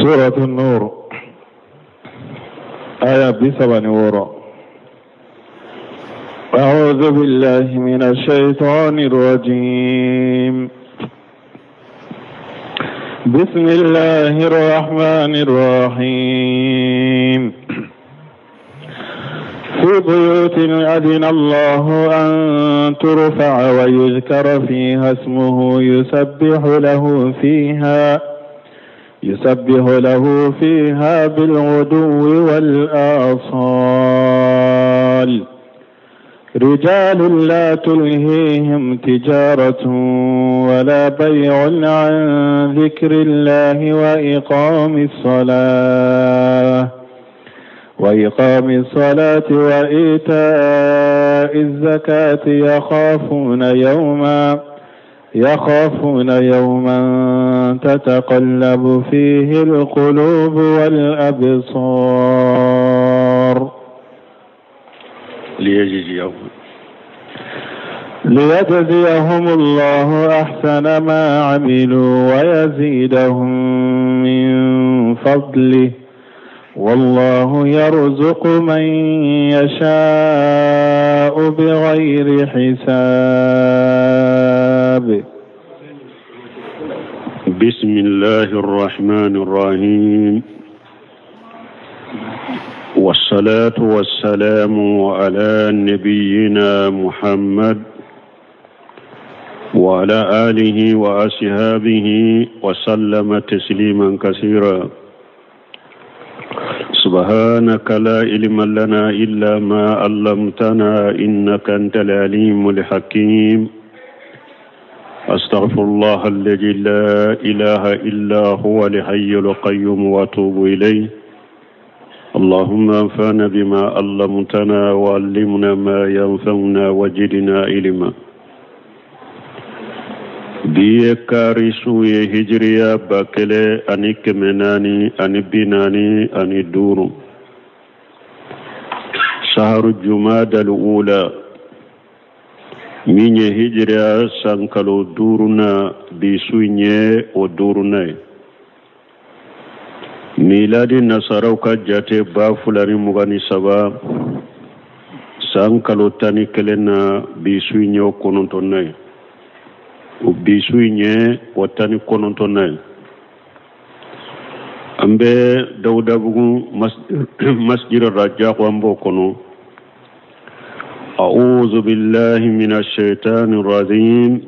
سورة النور آية 36. أعوذ بالله من الشيطان الرجيم. بسم الله الرحمن الرحيم. في بيوت أذن الله أن ترفع ويذكر فيها اسمه يسبح له فيها بالغدو والآصال. رجال لا تلهيهم تجارة ولا بيع عن ذكر الله وإقام الصلاة وإيتاء الزكاة يخافون يوما تتقلب فيه القلوب والأبصار. ليجزيهم الله أحسن ما عملوا ويزيدهم من فضله، والله يرزق من يشاء بغير حساب. بسم الله الرحمن الرحيم، والصلاة والسلام على نبينا محمد وعلى آله وأصحابه وسلم تسليما كثيرا. سبحانك لا علم لنا إلا ما علمتنا إنك أنت العليم الحكيم. أستغفر الله الذي لا إله إلا هو الحي القيوم وأتوب إليه. اللهم انفعنا بما علمتنا وعلمنا ما ينفعنا وزدنا علما. Bi ye kari su ye, hijiriya 1445, saharu jumadal ula, min ye hijiriya san kalo duuruna, bi su in ye o duuruna ye. Miladi nasaraw ka jate 2023, san kalo 11 na, bi su in ye o kɔnɔntɔnna ye. O bi su in ye o 19na ye. An bɛ Dawudabugu masjid Rajako, an b'o kɔnɔ. أعوذ بالله من الشيطان الرجيم.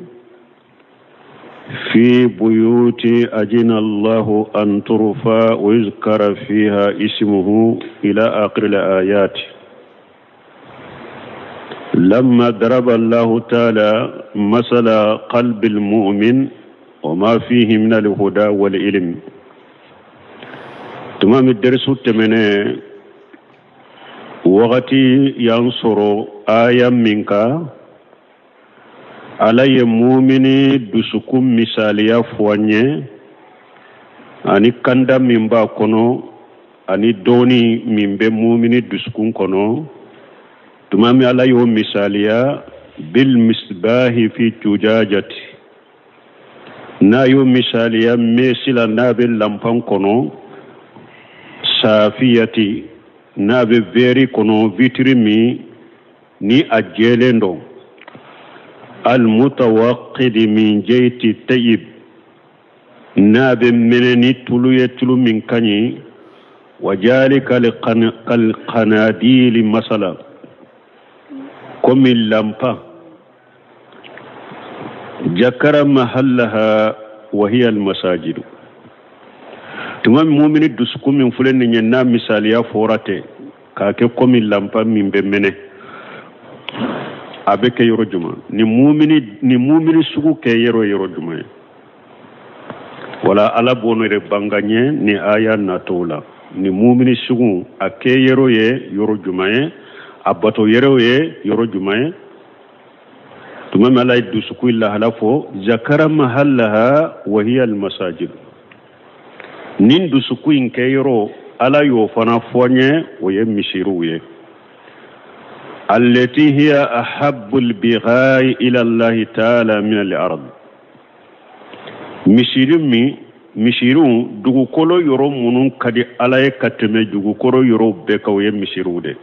في بيوت أذن الله أن ترفع ويذكر فيها اسمه إلى آخر الآيات. لما ضرب الله تعالى مثل قلب المؤمن وما فيه من الهدى والعلم. Tuma min derisu tɛmɛnen wagati y'an sɔrɔ aya min kan, Ala ye mumini dusukun misaliya fɔ an ye, ani kanda min b'a kɔnɔ, ani dɔɔni min bɛ mumini dusukun kɔnɔ. Tuma min Ala y'o misaliya bil misbahi fi tujajati, n'a y'o misaliya mesi la n'a bɛ lanpan kɔnɔ, safiyati, n'a bɛ vɛri kɔnɔ, vitiri min ni a jɛlen don, almutawaqidi min jayti tayyib, n'a bɛ mɛnɛ ni tulu ye, tulu min ka ɲi, wajalika kalqanadili masala, komi lampa jakara mahallaha wa hiya almasajidu. Tuma min mumini dusukun min filɛ nin ye, n'a misaliya fɔra ten k'a kɛ komi lampa min bɛ mɛnɛ, a bɛ kɛ yɔrɔ jumɛn? Ni mumini sugu kɛ yɔrɔ yɔrɔ jumɛn ye? Wala Ala b'o yɛrɛ bangaɲɛ ni aya natɔw la. Ni mumini sugu a kɛ yɔrɔ ye yɔrɔ jumɛn ye? A bato yɛrɛw ye yɔrɔ jumɛn ye? Tuma min Ala ye dusukun lahala fɔ, zakara mahallaha wa hiya almasajid, nin dusukun in kɛ yɔrɔ, Ala y'o fana fɔ n ye, o ye misiriw ye. التي هي أحب البقاع إلى الله تعالى من الأرض. Misiri min Misiriw, dugukolo yɔrɔ minnu ka di Ala ye ka tɛmɛ dugukolo yɔrɔw bɛɛ kan, o ye misiriw de.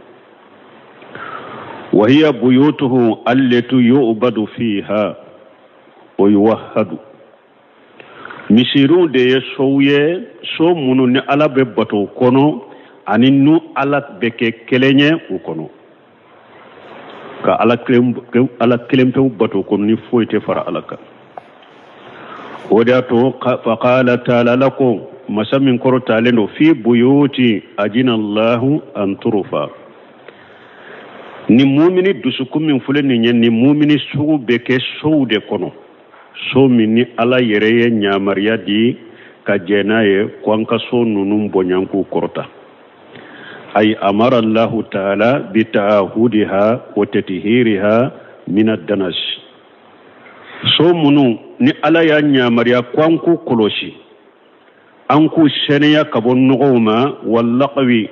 Wa hiya buyutuhu allati yu'badu fiha wa yuwahhadu. Misiriw de ye sow ye, so minnu ni Ala bɛ bato u kɔnɔ ani n'u Ala bɛ kɛ kelen ye u kɔnɔ. Ka Ala kelen, Ala kelen pewu bato u kɔnɔ ni foyi tɛ fara Ala kan. O de y'a to faqala taala, Ala ko, masa min kɔrɔtalen don, fi buyuti ajina Allahu an turufa. Ni mumini dusukun min filɛ nin ye, ni mumini sugu bɛ kɛ sow de kɔnɔ, so min ni Ala yɛrɛ ye ɲamariya di ka jɛn n'a ye ko an ka so ninnu bonya, k'u kɔrɔta. Ay amara Allahu taala bi ta'ahudiha wa tathiriha min ad-danas. So minnu ni Ala y'a ɲamariya ko an k'u kɔlɔsi, an k'u sɛnɛya ka bɔ nɔgɔw ma, wallaqwi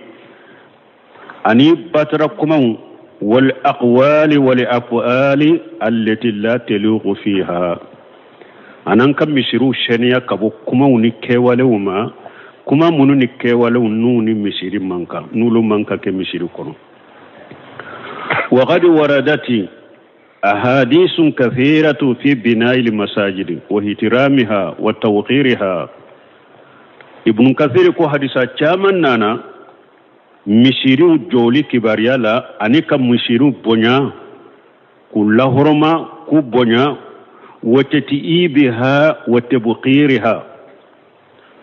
ani batara kumaw, wal aqwali wal af'ali allati la taliqu fiha, an'an ka misiriw sɛnɛya ka bɔ kumaw ni kɛwalew ma, kuma minnu ni kɛwalew n'u ni misiri man kan, n'olu man ka kɛ misiri kɔnɔ. Waqad waradati ahadisun kathiratu fi bina'il masajidi wa ihtiramiha wa tawqiriha. Ibn Kathir ko hadisa caman nana misiriw jɔli kibaruya la ani ka misiriw bonya, k'u lahɔrɔma, k'u bonya, wa tati'ibiha wa tabqiriha.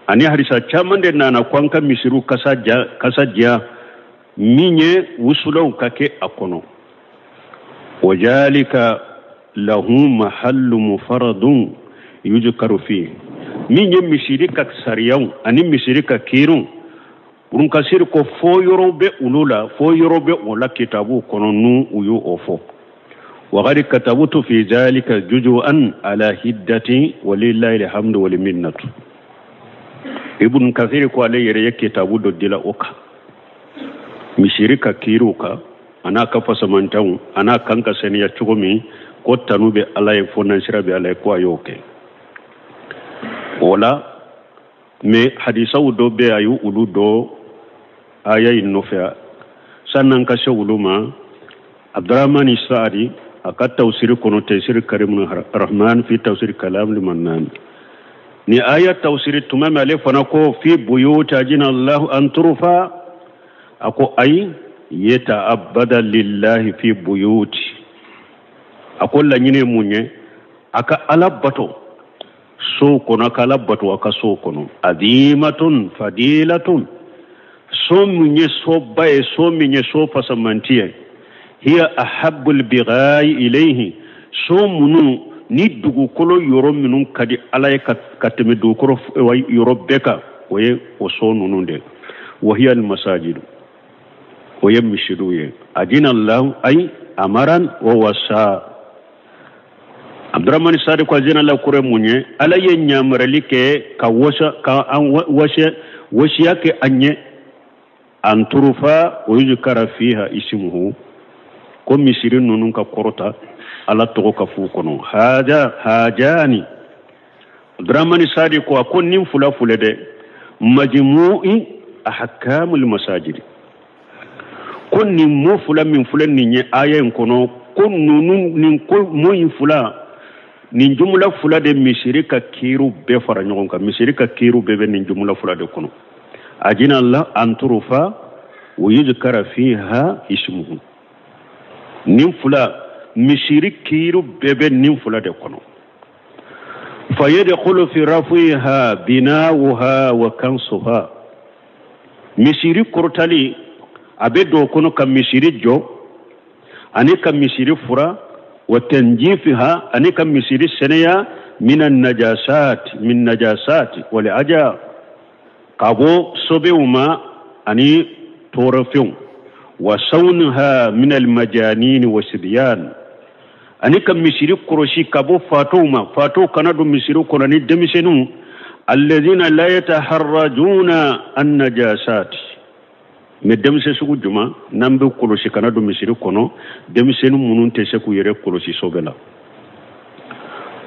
Ani hadisa caman de nana ko an ka misiriw kasa ja, kasa diya min ye wusulaw ka kɛ a kɔnɔ. Wa jalika lahu mahallu mufaradun yujkaru fi. Min ye misiri ka sariyaw ani misiri ka kiiriw, Ibn Kasir ko fo yɔrɔ bɛ olu la, fo yɔrɔ bɛ o la kitabu kɔnɔ n'u u y'o fɔ. Waqad katabtu fi zalika juzu'an ala hiddati walillahi alhamdu wal minnatu. Ibn Kathir ko ale yɛrɛ ye kitabu dɔ dila o kan, misiri ka kiiriw kan, a n'a ka fasamantanw, a n'a kan ka saniya cogo min, ko tanu bɛ Ala ye, fo nansira bɛ Ala ye, ko a y'o kɛ o la. Mais hadisaw dɔ bɛ, a y'u olu dɔ aya in nɔfɛ. San'an ka se olu ma, Abdurahmani Saadi a ka tafsiri kɔnɔ, Tafsir Karim Rahman fi tafsir Kalam Mannan, ni aya tafsiri tuma min, ale fana ko fi buyuti ajina Allahu an turufa, a ko ayi yata'abbada lillahi fi buyuti. A ko laɲini ye mun ye? A ka Ala bato so kɔnɔ, a ka Ala bato a ka so kɔnɔ. Adimatun fadilatun, so min ye soba ye, so min ye so fasamanti ye, hiya ahabbul bighai ilayhi, so minnu ni dugukolo yɔrɔ minnu ka di Ala ye ka tɛmɛ dugukolo yɔrɔ bɛɛ kan, o ye o so ninnu de. Wa hiya al masajidu, o ye misiriw ye. Adina Allahu ay amaran wa wasa. Abdurahmani Sadi ko adina la kɔrɔ mun ye? Ala ye ɲamarali kɛ ka wasa, ka an wasiya, wasiya kɛ an ye, an turufa o yuzkara fiha ismuhu, ko misiri ninnu ka kɔrɔta, Ala tɔgɔ ka f'u kɔnɔ. Haja hajani, Abdurahmani Sadi ko a ko nin fila filɛ dɛ, majmu'i ahkamul masajidi, ko nin mot fila min filɛ nin ye aya in kɔnɔ, ko ninnu nin ko mot in fila, nin jumla fila de misiri ka kiiriw bɛɛ fara ɲɔgɔn kan. Misiri ka kiiriw bɛɛ bɛ nin jumla fila de kɔnɔ. Ajina la an turufa wa yuzkara fiha ismuhu, nin fila misiri kiiriw bɛɛ bɛ nin fila de kɔnɔ. Fa yadkhulu fi rafiha binawuha wa kansuha, misiri kɔrɔtali a bɛ don o kɔnɔ ka misiri jɔ ani ka misiri fura, wa tanjifiha ani ka misiri sɛnɛya, min najasat, min najasat wal aja, ka bɔ sobew ma ani tɔɔrɔfɛnw, wa sawnha min al majanin wa sibyan, ani ka misiri kɔlɔsi ka bɔ fatow ma, fatow kana don misiri kɔnɔ ni denmisɛnninw, alladhina la yataharrajuna an najasat. Mais denmisɛn sugu jumɛn n'an bɛ kɔlɔsi kana don misiri kɔnɔ? Denmisɛnnin minnu tɛ se k'u yɛrɛ kɔlɔsi sobe la.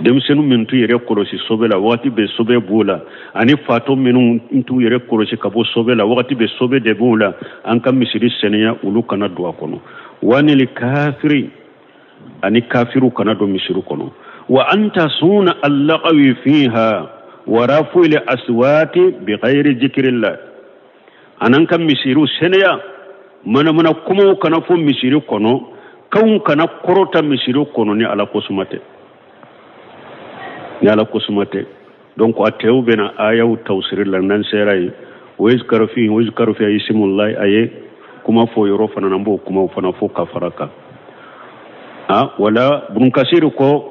Denmisɛnnin min t'u yɛrɛ kɔlɔsi sobe la, wagati bɛɛ sobe b'u la, ani fatɔ minnu t'u yɛrɛ kɔlɔsi ka bɔ sobe la, wagati bɛɛ sobe de b'u la. An ka misiri sɛnɛya, olu kana don a kɔnɔ. Wanili kafiri, ani kafiru kana don misiri kɔnɔ. Wa an tasuna allagawi fiha wa rafuil aswati bi ghairi zikrillah. An'an ka misiriw sɛnɛya, manamana kumaw kana fɔ misiri kɔnɔ, kanw kana kɔrɔta misiri kɔnɔ ni Ala kosuma tɛ, ni Ala kosuma tɛ. Donc a tɛw bɛna ayaw tawsiri la n'an sera yen. O yuzkaru fihi, o yuzkaru fiha ismullahi, a ye kuma fɔ yɔrɔ fana na, n b'o kumaw fana fɔ ka fara kan. A wala Ibn Kasir ko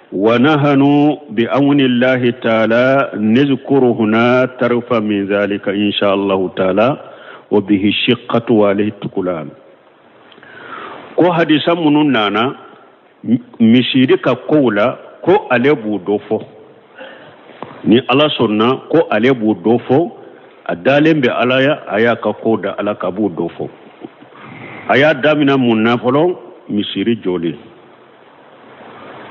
wa nahanu bi awnillahi taala nizkuru huna tarfa min zalika insha Allah taala wa bihi shiqqatu wa alayhi tukulan. Ko hadisa minnu nana misiri ka kow la, ko ale b'u dɔ fɔ ni Ala sɔnna, ko ale b'u dɔ fɔ. A dalen bɛ Ala ya, a y'a ka ko da Ala ka, b'u dɔ fɔ. A y'a damina mun na fɔlɔ? Misiri jɔlen.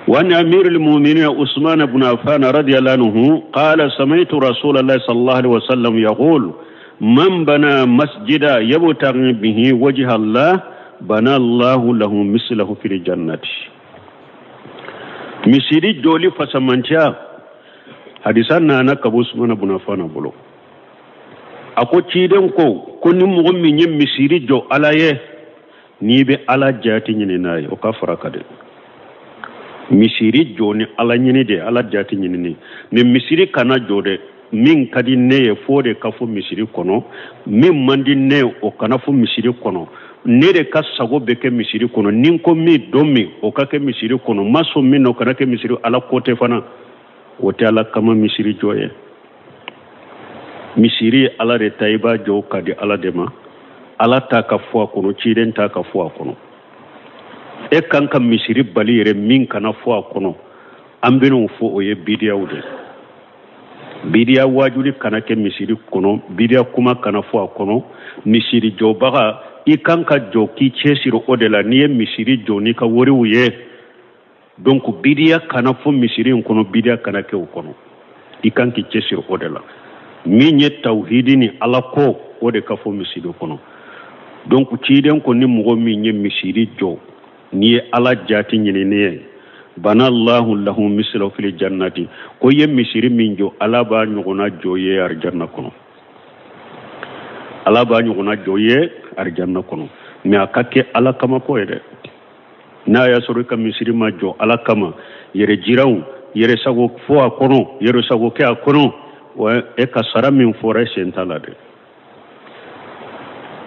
وأن أمير المؤمنين عثمان بن عفان رضي الله عنه قال سمعت رسول الله صلى الله عليه وسلم يقول من بنى مسجدا يبتغي به وجه الله بنى الله له مثله في الجنة. Misiri jɔli fasamanciya, hadisa nana ka bɔ Usman bun Affan bolo. A ko ciden ko ni mɔgɔ min ye misiri jɔ Ala ye, n'i bɛ Ala jaati ɲini n'a ye, o ka fara ka dɛ. Misiri jɔ ni Ala ɲini de, Ala jaati ɲinini. Mɛ misiri kana jɔ dɛ, min ka di ne ye fo de ka fɔ misiri kɔnɔ, min man di ne ye o kana fɔ misiri kɔnɔ. Ne de ka sago bɛ kɛ misiri kɔnɔ, ni n ko min don min, o ka kɛ misiri kɔnɔ, ma sɔn min na, o kana kɛ misiri. Ala ko tɛ fana, o tɛ Ala kama misiri jɔ ye. Misiri ye Ala de ta, i b'a jɔ ka di Ala de ma. Ala ta ka fɔ a kɔnɔ, ciden ta ka fɔ a kɔnɔ. E kan ka misiri bali yɛrɛ min kana fɔ a kɔnɔ, an bɛn'o fɔ, o ye bidiyaw de. Bidiya wajuli kana kɛ misiri kɔnɔ, bidiya kuma kana fɔ a kɔnɔ. Misiri jɔbaga, i kan ka jɔ k'i cɛsiri o de la. N'i ye misiri jɔ n'i ka wariw ye, donc bidiya kana fɔ misiri in kɔnɔ, bidiya kana kɛ o kɔnɔ. I kan k'i cɛsiri o de la. Min ye tawhidi ni Ala ko, o de ka fɔ misiri kɔnɔ. Donc ciden ko ni mɔgɔ min ye misiri jɔ n'i ye Ala jaati ɲinini ye, bana Allahu lahu mislahu fil jannati, ko i ye misiri min jɔ, Ala b'a ɲɔgɔnna jɔ ye arijanna kɔnɔ. Ala b'a ɲɔgɔnna jɔ ye arijanna kɔnɔ. Mɛ a ka kɛ Ala kama ko ye dɛ. N'a y'a sɔrɔ i ka misiri ma jɔ Ala kama, yɛrɛ jiranw, yɛrɛ sago fɔ a kɔnɔ, yɛrɛ sago kɛ a kɔnɔ, wa e ka sara min fɔra, e sen t'a la dɛ.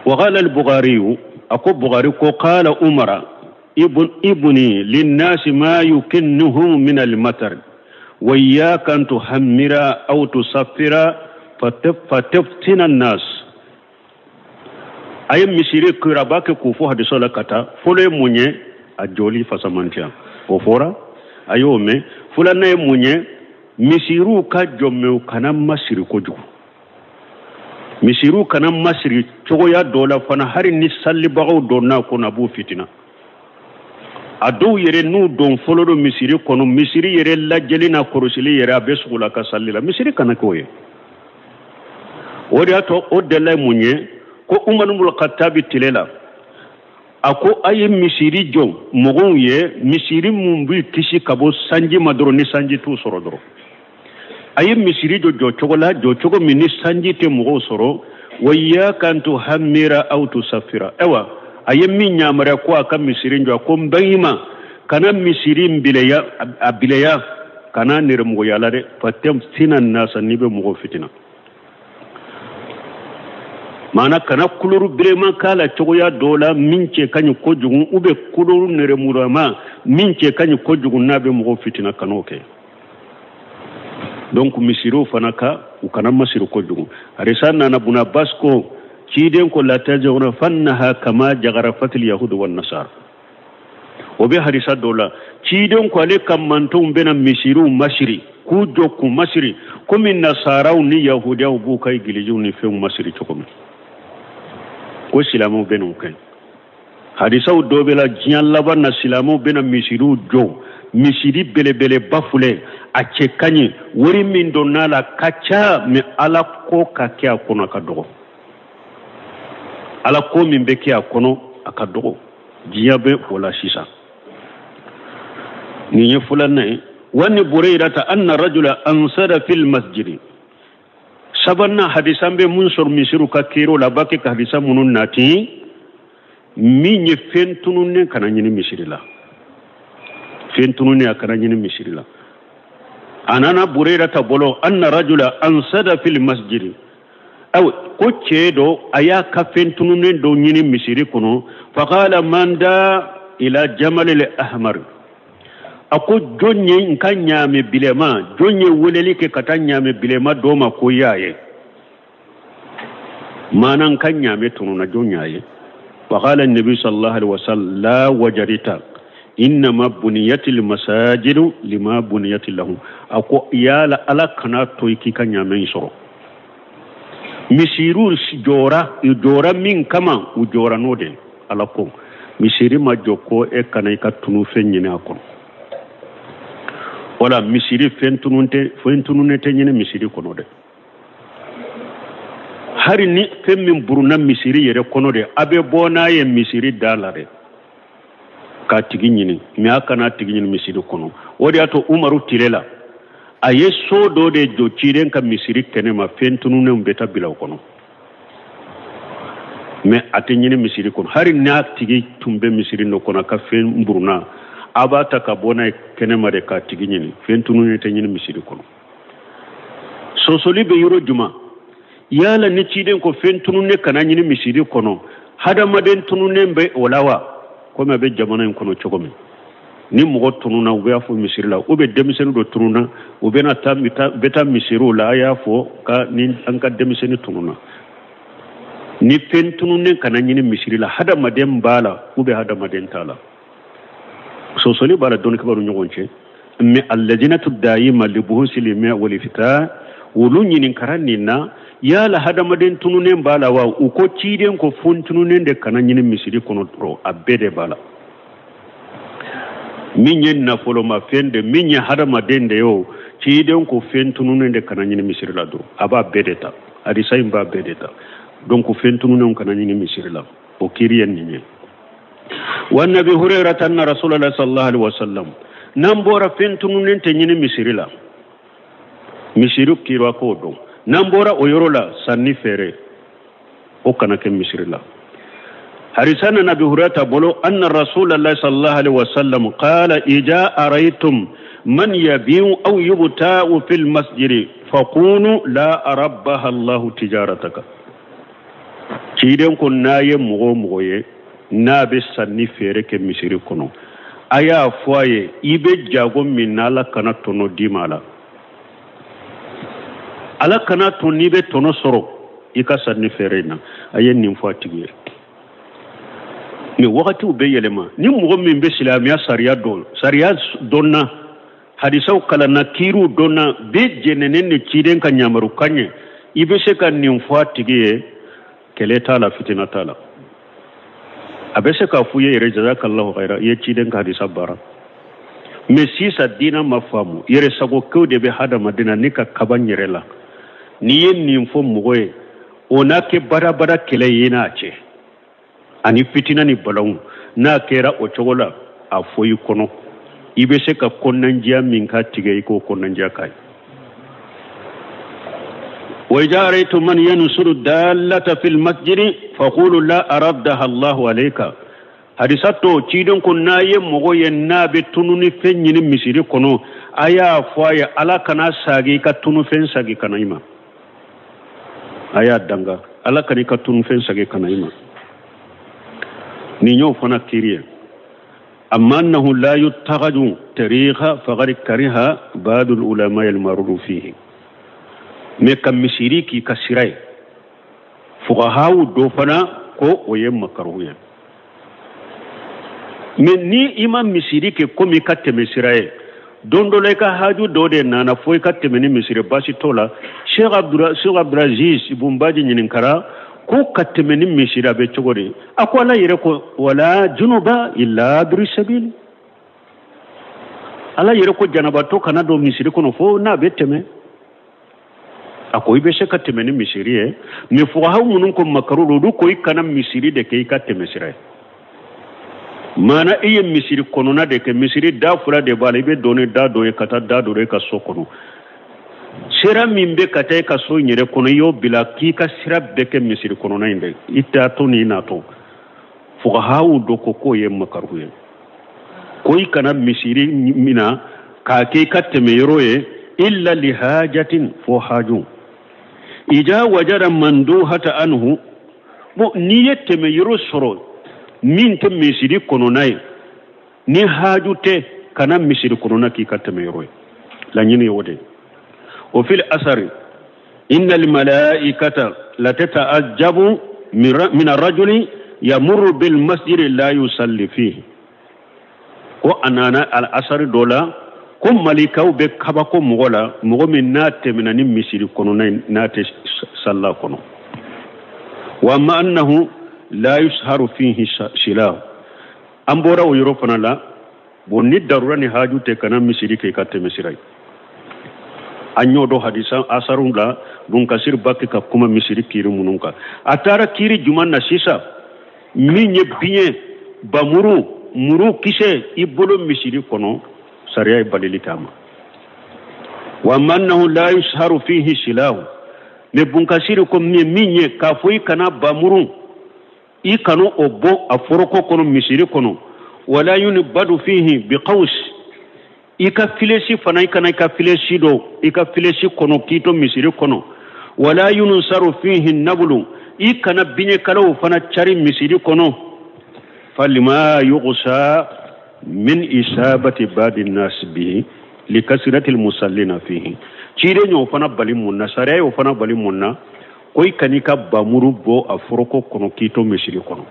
وقال البخاري، أكو بخاري قال عمر ابني للناس ما يكنهم من المطر وإياك أن تحمر أو تصفر فتفتن الناس. A ye misiri kuraba kɛ k'o fɔ hadiso la ka taa. Fɔlɔ ye mun ye? A jɔli fasamantiya, o fɔra, a y'o mɛn. Filanan ye mun ye? Misiriw ka jɔ, mɛ u kana masiri kojugu. Misiriw kana masiri cogoya dɔ la fana, hali ni salibagaw donna kɔnɔ, a b'u fitina. A dɔw yɛrɛ n'u don fɔlɔ don misiri kɔnɔ, misiri yɛrɛ lajɛli n'a kɔlɔsili yɛrɛ, a bɛ sugu la ka sali la. Misiri kana k'o ye. O de y'a to o dala ye mun ye? Ko Umaru bun Khattabi tile la, a ko a ye misiri jɔ mɔgɔw ye, misiri mun b'i kisi ka bɔ sanji ma dɔrɔn, ni sanji t'u sɔrɔ dɔrɔn. A ye misiri jɔ jɔ cogo la, jɔ cogo min ni sanji tɛ mɔgɔw sɔrɔ. Wa iyyaka an tuhammira aw tusaffira. Ayiwa, a ye min yamaruya ko a ka misiri jɔ, a ko n bangima ma kana misiri in bileya, a bileya, kana nɛrɛmuguya la dɛ. Fataftina nasa, n'i bɛ mɔgɔw fitina. Maana kana kuluru bilenman k'a la cogoya dɔ la min cɛ ka ɲi kojugu, u bɛ kuluru nɛrɛmugulama min cɛ ka ɲi kojugu, n'a bɛ mɔgɔw fitina, kan'o kɛ. Donc misiriw fana ka u kana masiri kojugu. Hadisa nana, Buna Abbas ko ciden ko la tazgharafannaha kama jagharafatil yahudu wan nasara. O bɛ hadisa dɔ la, ciden ko ale ka mantonw bɛna misiriw masiri, k'u jɔ k'u masiri komi nasaraw ni yahudiyaw b'u ka egiliziw ni fɛnw masiri cogo min, ko silamɛw bɛn'o kɛ. Hadisaw dɔ bɛ la, diɲɛ laban na silamɛw bɛna misiriw jɔ. Misiri belebeleba filɛ, a cɛ ka ɲi, wari min donna a la ka ca, mais ala ko ka kɛ a kɔnɔ a ka dɔgɔ. Ala ko min bɛ kɛ a kɔnɔ a ka dɔgɔ. Diɲɛ bɛ o la sisan. Nin ye filanan ye. Wa ni Burayrata anna rajula ansada fil masjidi. Sabanan hadisa bɛ mun sɔrɔ misiriw ka kiriw la, a b'a kɛ ka hadisa minnu nati, min ye fɛn tununnen kana ɲini misiri la. Fɛn tununnen a kana ɲini misiri la. A nana Burayrata bolo anna rajula ansada fil masjidi. Aw ko cɛ dɔ a y'a ka fɛn tununnen dɔ ɲini misiri kɔnɔ. Faqala man da ila jamalil ahmar. A ko jɔn ye n ka ɲaamɛ bilema, jɔn ye weleli kɛ ka taa ɲaamɛ bilema dɔ ma ko y'a ye. Maana n ka ɲaamɛ tununa, jɔn y'a ye. Faqala nabi sallallahu alaihi wasallam la wajarita innama buniyatil masajidu lima buniyati lahu. A ko yala ala kana to i k'i ka ɲaamɛ in sɔrɔ. Misiriw jɔra, u jɔra min kama, u jɔra n'o de ye. Ala ko misiri ma jɔ ko e kana i ka tunufɛn ɲini a kɔnɔ. Wala misiri fɛn tunun tɛ, fɛn tununnen tɛ ɲini misiri kɔnɔ dɛ. Hari ni fɛn min burunna misiri yɛrɛ kɔnɔ de, a bɛ bɔ n'a ye misiri da la dɛ, k'a tigi ɲini, mais a kana tigi ɲini misiri kɔnɔ. O de y'a to Umaru tile la, a ye so dɔ de jɔ ciden ka misiri kɛnɛ ma, fɛn tununnenw bɛ taa bila o kɔnɔ. Mais a tɛ ɲini misiri kɔnɔ. Hari n'a tigi tun bɛ misiri dɔ kɔnɔ, a ka fɛn burunna, a b'a ta ka bɔ n'a ye kɛnɛma de k'a tigi ɲini. Fɛn tununnen tɛ ɲini misiri kɔnɔ. Sɔsɔli bɛ yɔrɔ jumɛn? Yala ni ciden ko fɛn tununnen kana ɲini misiri kɔnɔ, hadamaden tununnen bɛ o la wa? Komi a bɛ jamana in kɔnɔ cogo min, ni mɔgɔ tununna, u b'a fɔ misiri la, ou bien denmisɛnnin dɔ tununna, u bɛna taa, bɛ taa misiriw la, a y'a fɔ ka ni an ka denmisɛnnin tununna. Ni fɛn tununnen kana ɲini misiri la, hadamaden b'a la ou bien hadamaden t'a la. Sɔsɔli b'a la dɔnnikɛbaaw ni ɲɔgɔn cɛ. Mais alladinatu dayima li buhusil ilmi wal ifta, olu ɲininkara nin na, yala hadamaden tununnen b'a la wa? U ko ciden ko fɛn tununnen de kana ɲini misiri kɔnɔ dɔrɔn, a bɛɛ de b'a la. Min ye nafolomafɛn de, min ye hadamaden de ye o, ciden ko fɛn tununnen de kana ɲini misiri la dɔrɔn, a b'a bɛɛ de ta. Hadisa in b'a bɛɛ de ta. Donc fɛn tununnenw kana ɲini misiri la, o kiiri ye nin ye. Wa nabi Hurairata anna Rasulullah sallallahu alaihi wasallam, n'an bɔra fɛn tununnen tɛ ɲini misiri la, misiri kiiri k'o dɔn. N'an bɔra o yɔrɔ la, sanni feere o kana kɛ misiri la. Hadisa nana Abi Hurairata bolo anna Rasulullah sallallahu alaihi wasallam qala ija araytum man yabiu aw yubta'u fil masjidi faqulu la arabbaha Allahu tijarataka. Ciden ko n'a ye mɔgɔ o mɔgɔ ye n'a bɛ sanni feere kɛ misiri kɔnɔ, a y'a fɔ a ye i bɛ jago min na, Ala kana tɔnɔ d'i ma a la. Ala kana to n'i bɛ tɔnɔ sɔrɔ i ka sanni feere in na. A ye nin fɔ a tigi ye. Mais wagatiw bɛ yɛlɛma. Ni mɔgɔ min bɛ silamɛya sariya dɔn, sariya dɔnna, hadisaw kalanna, kiiriw dɔnna, bɛɛ jɛnɛnen ni ciden ka yamarukan ye, i bɛ se ka nin fɔ a tigi ye, kɛlɛ t'a la, fitina t'a la. A bɛ se k'a fɔ i ye yɛrɛ jazakallahu khaira, i ye ciden ka hadisa baara. Mais sisan diinɛ ma faamu, yɛrɛ sago kow de bɛ hadamaden na ni ka kaba n yɛrɛ la. N'i ye nin fɔ mɔgɔ ye, o n'a kɛ badabada kɛlɛ ye n'a cɛ, ani fitina ni balawu. N'a kɛra o cogo la, a fɔ i kɔnɔ, i bɛ se ka kɔnɔnandiya min k'a tigɛ, i k'o kɔnɔnandiya k'a ye. Wa idha ra'aytum man yansuru dallata fil masjidi faqulu la araddaha Allahu alayka. Hadisa to ciden ko n'a ye mɔgɔ ye n'a bɛ tununi fɛn ɲini misiri kɔnɔ, a y'a fɔ a ye Ala kana sagi i ka tunufɛn sagi ka na i ma. A y'a danga, Ala kana i ka tunufɛn sagi ka na i ma. Nin y'o fana kiiri ye. Amma annahu la yuttakhadhu tariqa faqad kariha ba'dul ulama al-maruru fihi. Mais ka misiri k'i ka sira ye, fuqahaw dɔ fana ko o ye makaruhu ye. Mais ni i ma misiri kɛ komi i ka tɛmɛ sira ye, don dɔ la i ka haju dɔ de nana fo i ka tɛmɛ ni misiri, baasi t'o la. Cheikh Abdulaziz Ibn Baz ɲininkara ko ka tɛmɛ ni misiri a bɛ cogo di? A ko Ala yɛrɛ ko wala junuba illa abiri sabili. Ala yɛrɛ ko janabatɔ kana don misiri kɔnɔ fo n'a bɛ tɛmɛ. A ko i bɛ se ka tɛmɛ ni misiri ye, mais fuqahaw minnu ko makaru don, olu ko i kana misiri de kɛ i ka tɛmɛsira ye. Maana i ye misiri kɔnɔna de kɛ, misiri da fila de b'a la, i bɛ don ni da dɔ ye ka taa da dɔ ye i ka so kɔnɔ. Sira min bɛ ka taa i ka so in yɛrɛ kɔnɔ, i y'o bila k'i ka sira bɛɛ kɛ misiri kɔnɔna in de, i taatɔ n'i natɔ. Fuqahaw dɔ ko k'o ye makaru ye, ko i kana misiri mina k'a kɛ i ka tɛmɛ yɔrɔ ye illa li hajatin, fo haju. Ija wajada manduhata anhu, bon n'i ye tɛmɛ yɔrɔ sɔrɔ min tɛ misiri kɔnɔna ye, ni haju tɛ, kana misiri kɔnɔna k'i ka tɛmɛ yɔrɔ ye. Laɲini ye o de ye. O fil asari inna al malaikata la tata'ajjabu min arrajuli yamurru bil masjidi la yusalli fihi. Ko a nana al asari dɔ la ko malikaw bɛ kabako mɔgɔ la, mɔgɔ min n'a tɛmɛna ni misiri kɔnɔna ye, n'a tɛ salla kɔnɔ. Wa ma annahu la yusharu fihi silahu. An bɔra o yɔrɔ fana la. Bon ni darura ni haju tɛ, kana misiri kɛ i ka tɛmɛ sira ye. An y'o dɔn hadisa asarun la, Bun Kasir ba kɛ ka kuma misiri kiiri minnu kan. A taara kiiri jumɛn na sisan? Min ye biɲɛ, bamuru, muru kisɛ i bolo misiri kɔnɔ, sariya ye balili k'a ma. Wa ma annahu la yusharu fihi silahu. Mais Bun Kasir ko min ye k'a fɔ i kana bamuru, i kana o bɔ a foroko kɔnɔ misiri kɔnɔ. Wala yunbadu fihi biqaws, i ka filesi fana, i kana i ka filesi don i ka filesi kɔnɔ k'i to misiri kɔnɔ. Wala yunsaru fihi nabulu, i kana biɲɛkalaw fana cari misiri kɔnɔ. Falima yughsa min isabati badi nas bihi likasirati almusallina fihi. Ciden y'o fana bali mun na, sariya y'o fana bali mun na, ko i kan'i ka bamuru bɔ a foroko kɔnɔ k'i to misiri kɔnɔ,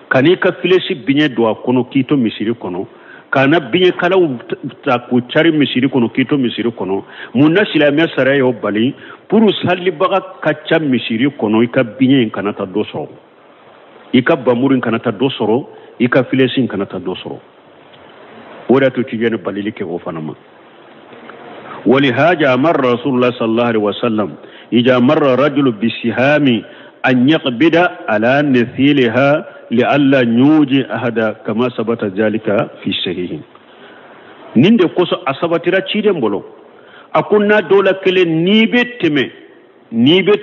kan'i ka filesi biɲɛ don a kɔnɔ k'i to misiri kɔnɔ, kana biɲɛkalaw ta k'u cari misiri kɔnɔ k'i to misiri kɔnɔ. Mun na silamɛya sariya y'o bali? Pour salibaga ka ca misiri kɔnɔ, i ka biɲɛ in kana taa dɔ sɔrɔ, i ka bamuru in kana taa dɔ sɔrɔ, i ka filesi in kana taa dɔ sɔrɔ. O de y'a to ciden ye balili kɛ o fana ma. ولهذا أمر رسول الله صلى الله عليه وسلم إذا مر رجل بسهام أن يقبض على نثيلها لئلا يوجي أحدا كما ثبت ذلك في الصحيح. Nin de kosɔn a sabatira ciden bolo, a ko n'a dɔ la kelen n'i bɛ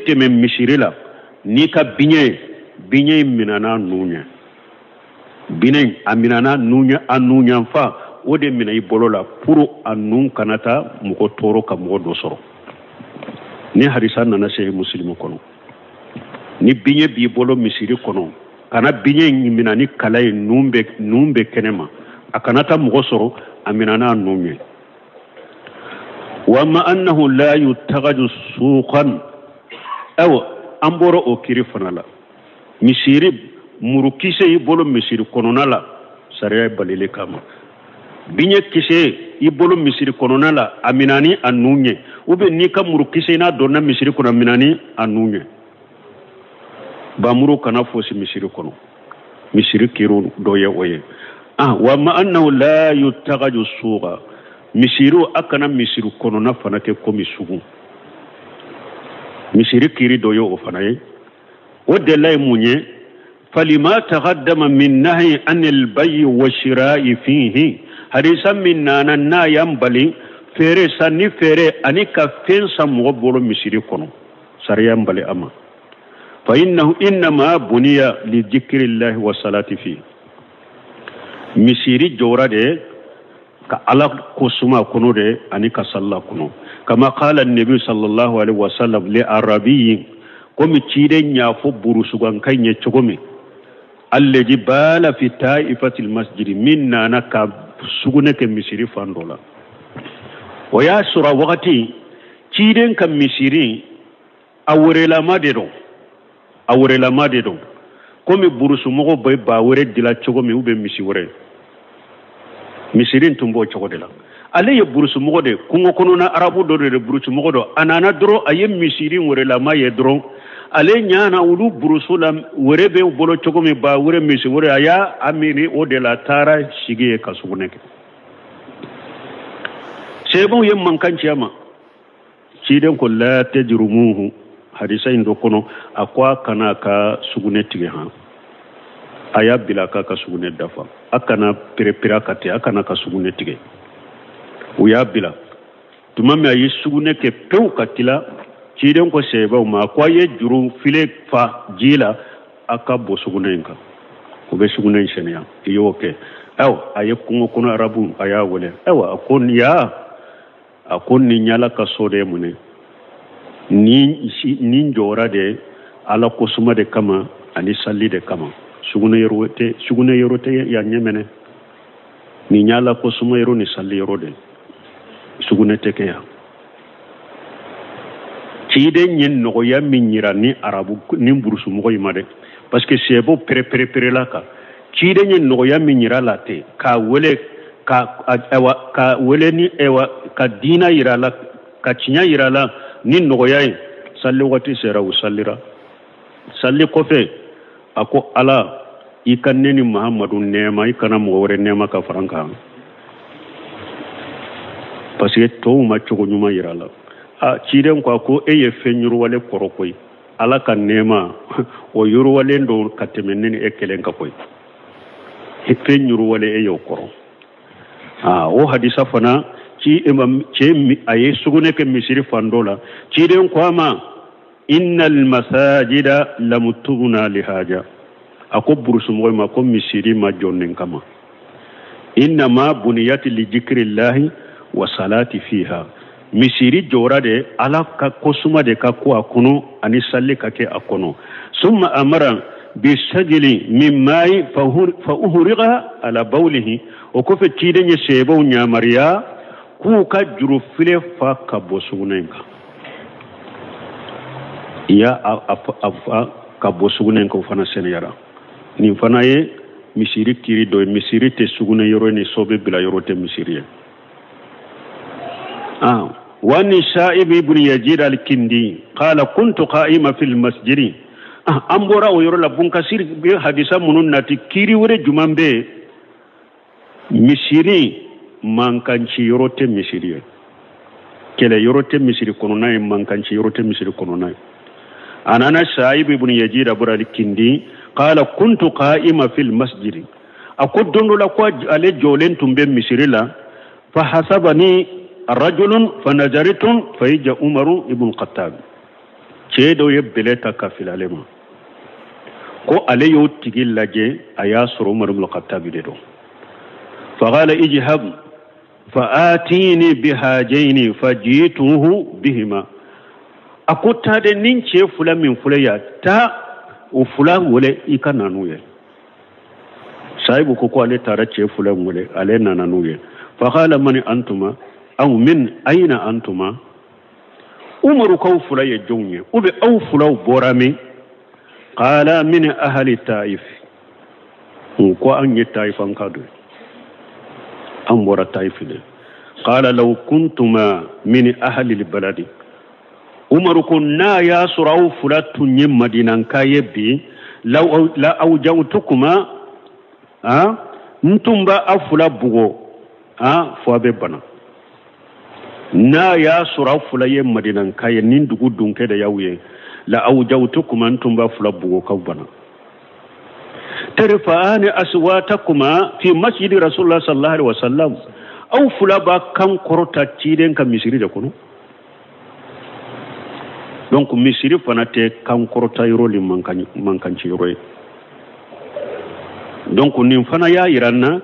tɛmɛ misiri la n'i ka biɲɛ ye, biɲɛ in minɛna nun ɲɛ, biɲɛ a minɛna nun ɲɛ, a nun yanfan o de minɛ i bolo la pour a nun kana taa mɔgɔ tɔɔrɔ ka mɔgɔ dɔ sɔrɔ. Ni hadisa nana se musilimu kɔnɔ, ni biɲɛ b'i bolo misiri kɔnɔ, kana biɲɛ in minɛ ni kala ye, nun bɛ kɛnɛ ma, a kana taa mɔgɔ sɔrɔ, a minɛ n'a nun ye. Wa ma annahu la yutagaju suqan. Ayiwa, an bɔra o kiri fana la. Misiri murukisɛ i bolo misiri kɔnɔna la, sariya ye balili kama. Biɲɛ kisɛ i bolo misiri kɔnɔna la, a minɛ ni a nun ye, ou bien n'i ka murukisɛ n'a donna misiri kɔnɔ, a minɛ ni a nun ye. Bamuru kana fosi misiri kɔnɔ, misiri kiri dɔ ye o ye. Wa ma annahu la yutagaju suqa, misiri a kana misiri kɔnɔna fana kɛ komi sugu. Misiri kiri dɔ ye o fana ye. O delila ye mun ye? Falima taqaddama min nahyi anil bay'i wa shira'i fihi. Hadisa min nana n'a y'an bali feere, sanni feere ani ka fɛn san mɔgɔ bolo misiri kɔnɔ, sariya y'an bali a ma. Fa innahu innama buniya li dhikrillahi wa salati fihi. Misiri jɔra de ka Ala ko suma kɔnɔ de ani ka salla kɔnɔ. Kama qala nabi sallallahu alaihi wasallam li arabiyyin, komi ciden y'a fɔ burusugankan ye cogo min, alladhi bala fi ta'ifatil masjidi, min nana ka sugunɛ kɛ misiri fan dɔ la. O y'a sɔrɔ wagati ciden ka misiri a wɛrɛlama de don, a wɛrɛlama de don, komi burusumɔgɔw bɛ ba wɛrɛ dilan cogo min, u bɛ misi wɛrɛ. Misiri tun b'o cogo de la. Ale ye burusumɔgɔ de, kungo kɔnɔna arabu dɔ de burusumɔgɔ dɔ. A nana dɔrɔn, a ye misiri wɛrɛlama ye dɔrɔn, ale ɲana olu burusu la wɛrɛ bɛ bolo cogo min, ba wɛrɛ misi wɛrɛ, a y'a miiri o de la, a taara sigi ye ka sugunɛ kɛ. Sebaw ye mankan ci a ma. Ciden ko la tajrumuhu, hadisa in dɔ kɔnɔ a ko a kana a ka sugunɛ tigɛ han, a y'a bila a k'a ka sugunɛ dafa, a kana perepere a ka ten, a kana ka sugunɛ tigɛ. U y'a bila tuma min a ye sugunɛ kɛ pewu ka tila, ciden ko sebaw ma ko a ye juru file fa ji la a ka bɔ sugunɛ in kan, o bɛ sugunɛ in sɛnɛya. I y'o kɛ. Ayiwa, a ye kungo kɔnɔ arabu a y'a wele. Ayiwa, a ko nin ya, a ko nin y'ala ka so de minɛ, nin jɔra de ala kosuma de kama ani sali de kama, sugunɛ yɔrɔ tɛ, sugunɛ yɔrɔ tɛ yan ɲɛ minɛ, nin y'ala kosuma yɔrɔ ni sali yɔrɔ de, sugunɛ tɛ kɛ yan. Ciden ye nɔgɔya min yira ni arabu ni burusumɔgɔ in ma dɛ, parce que sɛbo pere-pere-perela kan. Ciden ye nɔgɔya min yira la ten k'a wele ka ayiwa ka wele ni ayiwa ka diina yira la, ka tiɲɛ yira la ni nɔgɔya ye. Sali waati sera, u salira. Sali kɔfɛ a ko ala, i ka ne ni Mahamadu nɛɛma, i kana mɔgɔ wɛrɛ nɛɛma ka fara n kan, parce que tɔw ma cogo ɲuman yira la. A ciden ko a ko e ye fɛn yiriwalen kɔrɔ koyi, ala ka nɛɛma o yiriwalen don ka tɛmɛ ne ni e kelen kan koyi, fɛn yiriwalen e y'o kɔrɔ. Aa, o hadisa fana ci cɛ a ye sugunɛ kɛ misiri fan dɔ la, ciden ko a ma innal masajida lam tubna lihaja, a ko burusumɔgɔ ma ko misiri ma jɔ nin kama, innama buniyati li zikrillahi wa salati fiha, misiri jɔra de ala ka kosuma de ka ko a kɔnɔ ani sali ka kɛ a kɔnɔ. Summa amara bisajili min ma'i fa uhriqa ala bawlihi, o kɔfɛ ciden ye sebaw ɲamariya k'u ka juru file fa ka bɔ sugunɛ in kan, i y'a a fa ka bɔ sugunɛ in kan, o fana sɛnɛyara. Nin fana ye misiri kiri dɔ ye. Misiri tɛ sugunɛ yɔrɔ ni so bɛ bila yɔrɔ tɛ misiri ye. وعن السائب بن يزيد الكندي قال كنت قائما في المسجد. An bɔra o yɔrɔ la, Bunkasiri bɛ hadisa minnu nati kiri wɛrɛ jumɛn bɛ yen? Misiri mankanci yɔrɔ tɛ misiri ye, kɛlɛ yɔrɔ tɛ misiri kɔnɔna ye, mankanci yɔrɔ tɛ misiri kɔnɔna ye. A nana Saib ibn Yazid al-Kindi qala kuntu qa'ima fil masjid, a ko don dɔ la ko ale jɔlen tun bɛ misiri la, fa hasabani rajulun fa nazaritum fa ija Umaru ibn Khattab, cɛ dɔ ye bɛlɛ ta ka fili ale ma, ko ale y'o tigi lajɛ, a y'a sɔrɔ Umaru ibn Khattab de don. Fa qala ijhab fa atini bihajaini fa jituhu bihima, a ko taa dɛ, nin cɛ fila min filɛ yan, taa o fila wele i ka na n'u ye. Sahibu ko ale taara cɛ fila wele, ale nana n'u ye. Fa qala man antuma aw min aina antuma, Umaru k'aw fila ye jɔnw ye, ou bien aw filaw bɔra min? Qala min ahli Taif, ko an ye Taifan ka don, an bɔra Taif de. Qala law kuntuma min ahli albaladi, Umaru ko n'a y'a sɔrɔ aw fila tun ye Madinanka ye bi, la awjawtukuma, n tun b'a aw fila bugɔ fo a bɛ bana. N'a y'a sɔrɔ aw fila ye Madinanka ye, nin dugu dunkɛ de y'aw ye, la awjawtukuma, n tun b'a fila bugɔ k'aw bana. Tarfa'ani aswatakuma fi masjidi rasulullah sallallahu alaihi wasallam, aw fila b'a kan kɔrɔta ciden ka misiri de kɔnɔ. Donc misiri fana tɛ kan kɔrɔta yɔrɔ ni mankanci yɔrɔ ye. Donc nin fana y'a yira n na,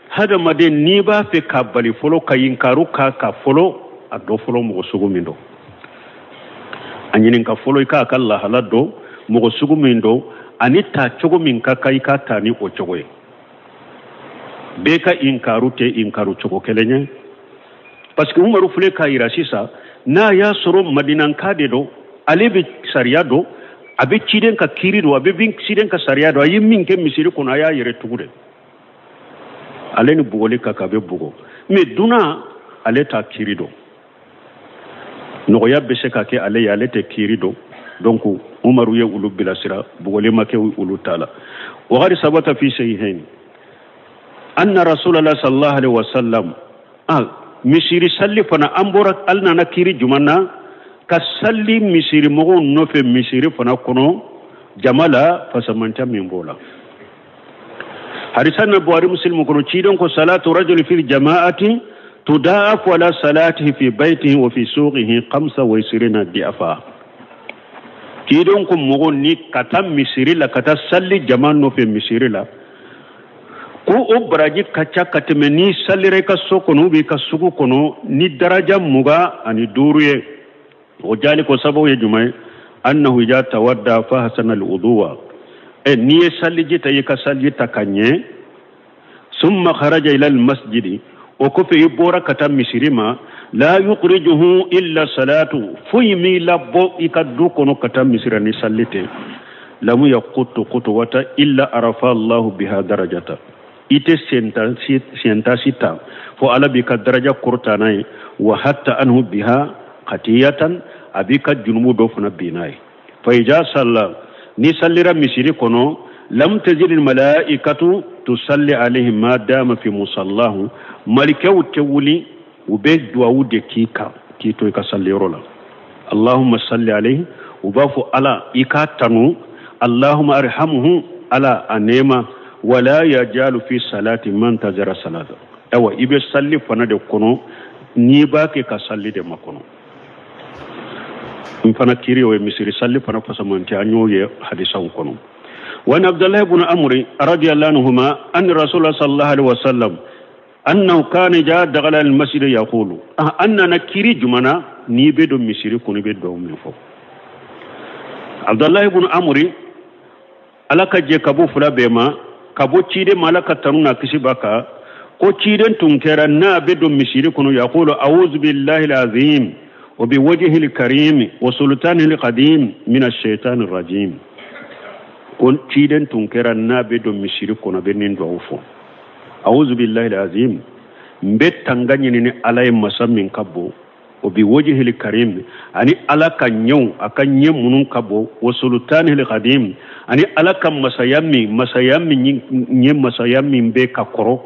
hadamaden n'i b'a fɛ ka bali fɔlɔ ka inkaru k'a ka fɔlɔ, a dɔ fɔlɔ mɔgɔ sugu min don, a ɲininka fɔlɔ i k'a ka lahala dɔn, mɔgɔ sugu min don ani ta cogo min ka kan i ka ta ni o cogo ye. Bɛɛ ka inkaru tɛ inkaru cogo kelen ye, parce que Umaru filɛ k'a yira sisan, n'a y'a sɔrɔ Madinanka de don, ale bɛ sariya dɔn, a bɛ ciden ka kiiri dɔn, a bɛ ciden ka sariya dɔn, a ye min kɛ misiri kɔnɔ a y'a yɛrɛ tugu de, ale ni bugɔli ka kan, a bɛ bugɔ. Mais dunan ale t'a kiiri dɔn, nɔgɔya bɛ se ka kɛ ale ye, ale tɛ kiiri dɔn. Donc Umaru ye olu bilasira, bugɔli ma kɛ olu ta la. Wagati sabata fi sahihain anna rasulallah sallallahu alaihi wasallam. Misiri salli fana, an bɔra ali nana kiri juman na ka salli misiri mɔgɔw nɔfɛ misiri fana kɔnɔ jama la, fasamanca min b'o la. Hadisa na Buhari Muslim kɔnɔ, ciden ko salatu rajuli fil jama'ati tudaafu ala salatihi fi baytihi wa fi suqihi khamsa wa isirina di'afa. Ciden ko mɔgɔ ni ka taa misiri la, ka taa salli jama nɔfɛ misiri la, ko o baraji ka ca ka tɛmɛ ni sallira i ka so kɔnɔ ou i ka sugu kɔnɔ ni daraja 25 ye. O jali ko sababu ye jumɛn ye? Annahu ija tawadda fa hasana al-wudu'a. E n'i ye salliji ta, i ka salliji ta ka ɲɛ, summa kharaja ila al-masjidi, o kɔfɛ i bɔra ka taa misiri ma, la yukhrijuhu illa salatu, foyi m'i labɔ i ka du kɔnɔ ka taa misiri ni salli tɛ, lamu yaqutu qutuwata illa arafa Allahu biha darajata, i tɛ senta si ta fo Ala b'i ka daraja kɔrɔta n'a ye, wa hatta anhu biha khatiyatan, a b'i ka junubu dɔ fana bin n'a ye. Fa ija salla, ni sallira misiri kɔnɔ, lam tajid al malaikatu tusalli alayhi ma dama fi musallahu, malikɛw tɛ wuli, u bɛ duwawu de k'i kan k'i to i ka salliyɔrɔ la. Allahumma salli alayhi, u b'a fɔ Ala i k'a tanu, Allahumma arhamhu, Ala a nɛɛma, wala yajalu fi salati man tazara salata. Ayiwa, i bɛ salli fana de kɔnɔ, n'i b'a kɛ ka salli de makɔnɔ. N fana kiri o ye misiri salli fana fasamanti, an y'o ye hadisaw kɔnɔ. Wa an Abdullahi ibn Amri radiyallahu anhuma an Rasulullah sallallahu alaihi wasallam annahu kana ja dakhala al masjid yaqulu, an nana kiri jumana n'i bɛ don misiri kɔnɔ i bɛ duwawu min fɔ. Abdullahi ibn Amri, Ala ka jɛ ka bɔ fila bɛɛ ma, ka bɔ ciden ma, Ala ka tanu n'a kisi b'a kan, ko ciden tun kɛra n'a bɛ don misiri kɔnɔ, yaqulu a'udhu billahi al-azim wa bi wajhihi al-karim wa sultanihi al-qadim min ash-shaytan ar-rajim. Ko ciden tun kɛra n'a bɛ don misiri kɔnɔ, bɛ nin duwawu fɔ, a'udhu billahi al-azim, n bɛ tanga ɲini ni Ala ye masa min ka bon, o bi wajhil karim, ani Ala ka ɲɛw, a ka ɲɛ minnu ka bon, wa sultanil qadim, ani Ala ka masaya min, masaya min ɲɛ, masaya min bɛ ka kɔrɔ,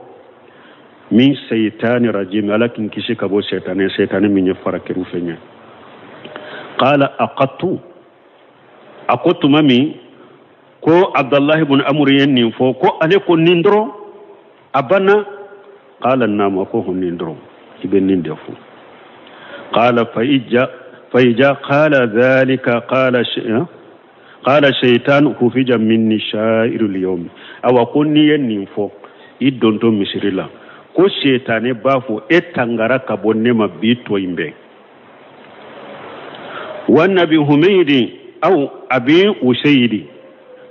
min seytani rajim, Ala k'i kisi ka bɔ seytani, seytani min ye farakiru fɛn ye. Qala aqattu, a ko tuma min ko Abdullahi ibn Amr ye nin fɔ, ko ale ko nin dɔrɔn a banna. Qala naam, a ko hon nin dɔrɔn, i bɛ nin de fɔ. Qala fa ija qala dhalika qala shaytan hufija minni sha'irul yawm. Awa, ko n'i ye nin fɔ i dontɔ misiri la, ko seytane b'a fɔ e tangara ka bɔ ne ma bi tɔ in bɛɛ. Wa nabi Humaydi aw Abi Usaydi,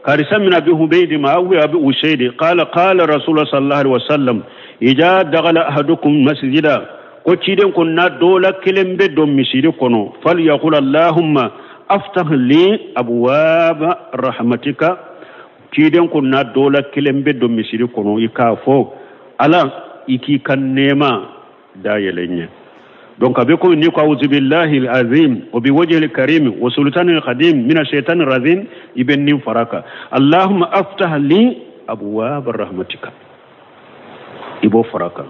karisa min Abi Humaydi ma aw Abi Usaydi, qala qala Rasulullah sallallahu alaihi wasallam ija dakhala ahadukum masjida, ko ciden ko na dɔ la kelen bɛ don misiri kɔnɔ, fal yaqul allahumma aftah li abwaba rahmatika. Ciden ko na dɔ la kelen bɛ don misiri kɔnɔ, i k'a fɔ Ala i k'i ka nɛɛma dayɛlɛ ɲɛ. Donc a bɛ komi n'i ko auzu billahi azim wa bi wajhil karim wa sultanil qadim min ash-shaytanir rajim, i bɛ nin fara kan, allahumma aftah li abwaba rahmatika, i b'o fara kan.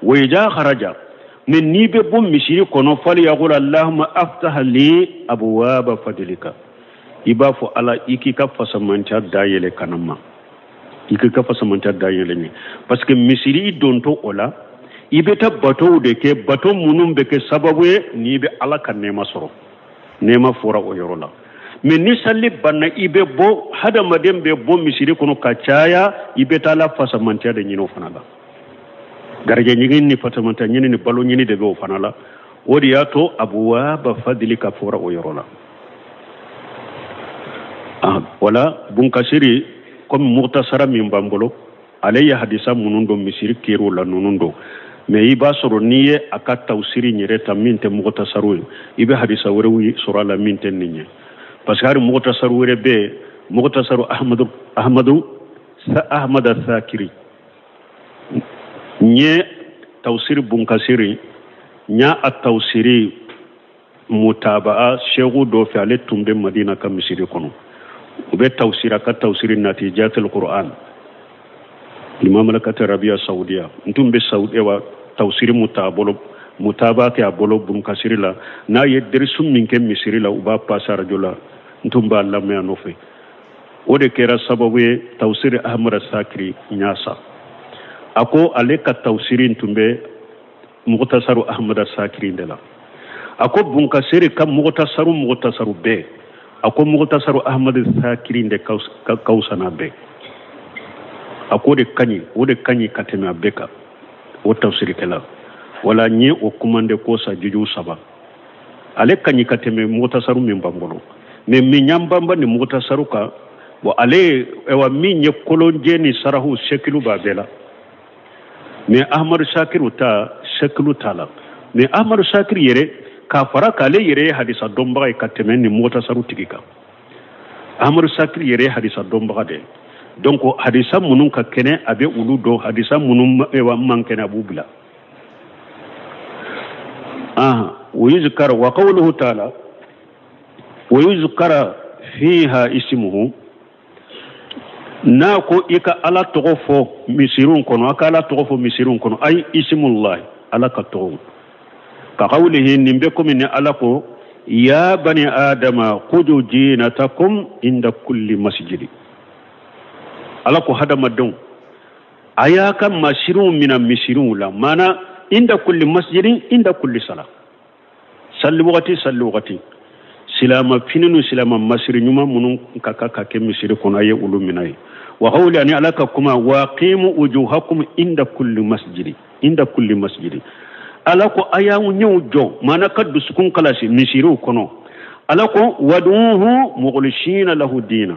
Wa ija kharaja, mais n'i bɛ bɔ misiri kɔnɔ, fal yaqul allahumma aftah li abwaba fadlika, i b'a fɔ Ala i k'i ka fasamanca dayɛlɛ kana ma, i k'i ka fasamanca dayɛlɛ ɲɛ. Parce que misiri i dontɔ o la, i bɛ taa batow de kɛ, bato minnu bɛ kɛ sababu ye n'i bɛ Ala ka nɛɛma sɔrɔ. Nɛɛma fɔra o yɔrɔ la. Mais ni sali banna, i bɛ bɔ, hadamaden bɛ bɔ misiri kɔnɔ ka caya, i bɛ taa la fasamantiya de ɲini o fana la. Garijɛ ɲini ni fasamantiya ɲini ni balo ɲini de bɛ o fana la. O de y'a to abuwaba fadili ka fɔra o yɔrɔ la. Wala Bunkasiri, komi muhtasara min b'an bolo, ale ye hadisa minnu don misiri kiriw la ninnu don. Mais i b'a sɔrɔ n'i ye a ka tawsiri yɛrɛ ta min tɛ muhtasaru ye, i bɛ hadisa wɛrɛw sɔrɔ a la min tɛ nin ye. Parce que hali muhtasaru wɛrɛ bɛ yen, muhtasaru Ahmadu Ahmad Sakiri. N ye tawsiri Bunkasiri, n y'a a tawsiri mutabaa seku dɔ fɛ, ale tun bɛ Madina ka misiri kɔnɔ, u bɛ tawsiri, a ka tawsiri natijatul Qur'an limamlakati Arabiya Saudiya. N tun bɛ Saudiya wa tawsiri mu t'a bolo. mutaba kɛ a bolo Bunkasiri la. N'a ye derisu min kɛ misiri la, u b'a pase arajo la, n tun b'a lamɛn a nɔfɛ. O de kɛra sababu ye tawusiri Ahmada Sakiri ɲasa. A ko ale ka tawusiri tun bɛ Mugutasaru Ahmada Sakiri de la. A ko Bunkasiri ka mugutasaru bɛɛ, a ko Mugutasaru Ahmada Sakiri de ka fisa n'a bɛɛ. A ko de ka ɲi, o de ka ɲi ka tɛmɛ a bɛɛ kan, o tafsirikɛla. Wala n ye o kumande ko sa juju 3. Ale ka ɲi ka tɛmɛ mugutasaru min b'an bolo. Mais min y'an banba ni mugutasaru kan, bon ale ewa min ye kolonjɛ ni sarahu sekilu b'a bɛɛ la. Mais Ahmadu Sakiru ta sekilu t'a la. Mais Ahmadu Sakiri yɛrɛ k'a fara k'ale yɛrɛ ye hadisa dɔnbaga ye ka tɛmɛ ni mugutasaru tigi kan. Ahmadu Sakiri yɛrɛ ye hadisa dɔnbaga de ye. Donc hadisa minnu ka kɛnɛ a bɛ olu dɔn, hadisa minnu man kɛnɛ a b'u bila. Wa yuzkara wa qawluhu ta'ala wa yuzkara fiha ismuhu. N'a ko i ka Ala tɔgɔ fɔ misiriw kɔnɔ, a ka Ala tɔgɔ fɔ misiriw kɔnɔ, ayi ismullahi, Ala ka tɔgɔ. Ka qawlihi, nin bɛ komi ni Ala ko ya bani adama khudu jinatakum inda kulli masjidi. Ala ko hadamadenw a y'a ka masiriw mina misiriw la, maana inda kulli masjidin inda kulli sala, salli wagati salli wagati, silama fini ni silama masiri ɲuman minnu ka kan ka kɛ misiri kɔnɔ, a ye olu mina ye. Wa qawli, ani Ala ka kuma wa aqimu wujuhakum inda kulli masjidi, inda kulli masjidi. Ala ko a y'aw ɲɛw jɔ, maana ka dusukun kalasi misiriw kɔnɔ. Ala ko waduhu mukhlisina lahu diina.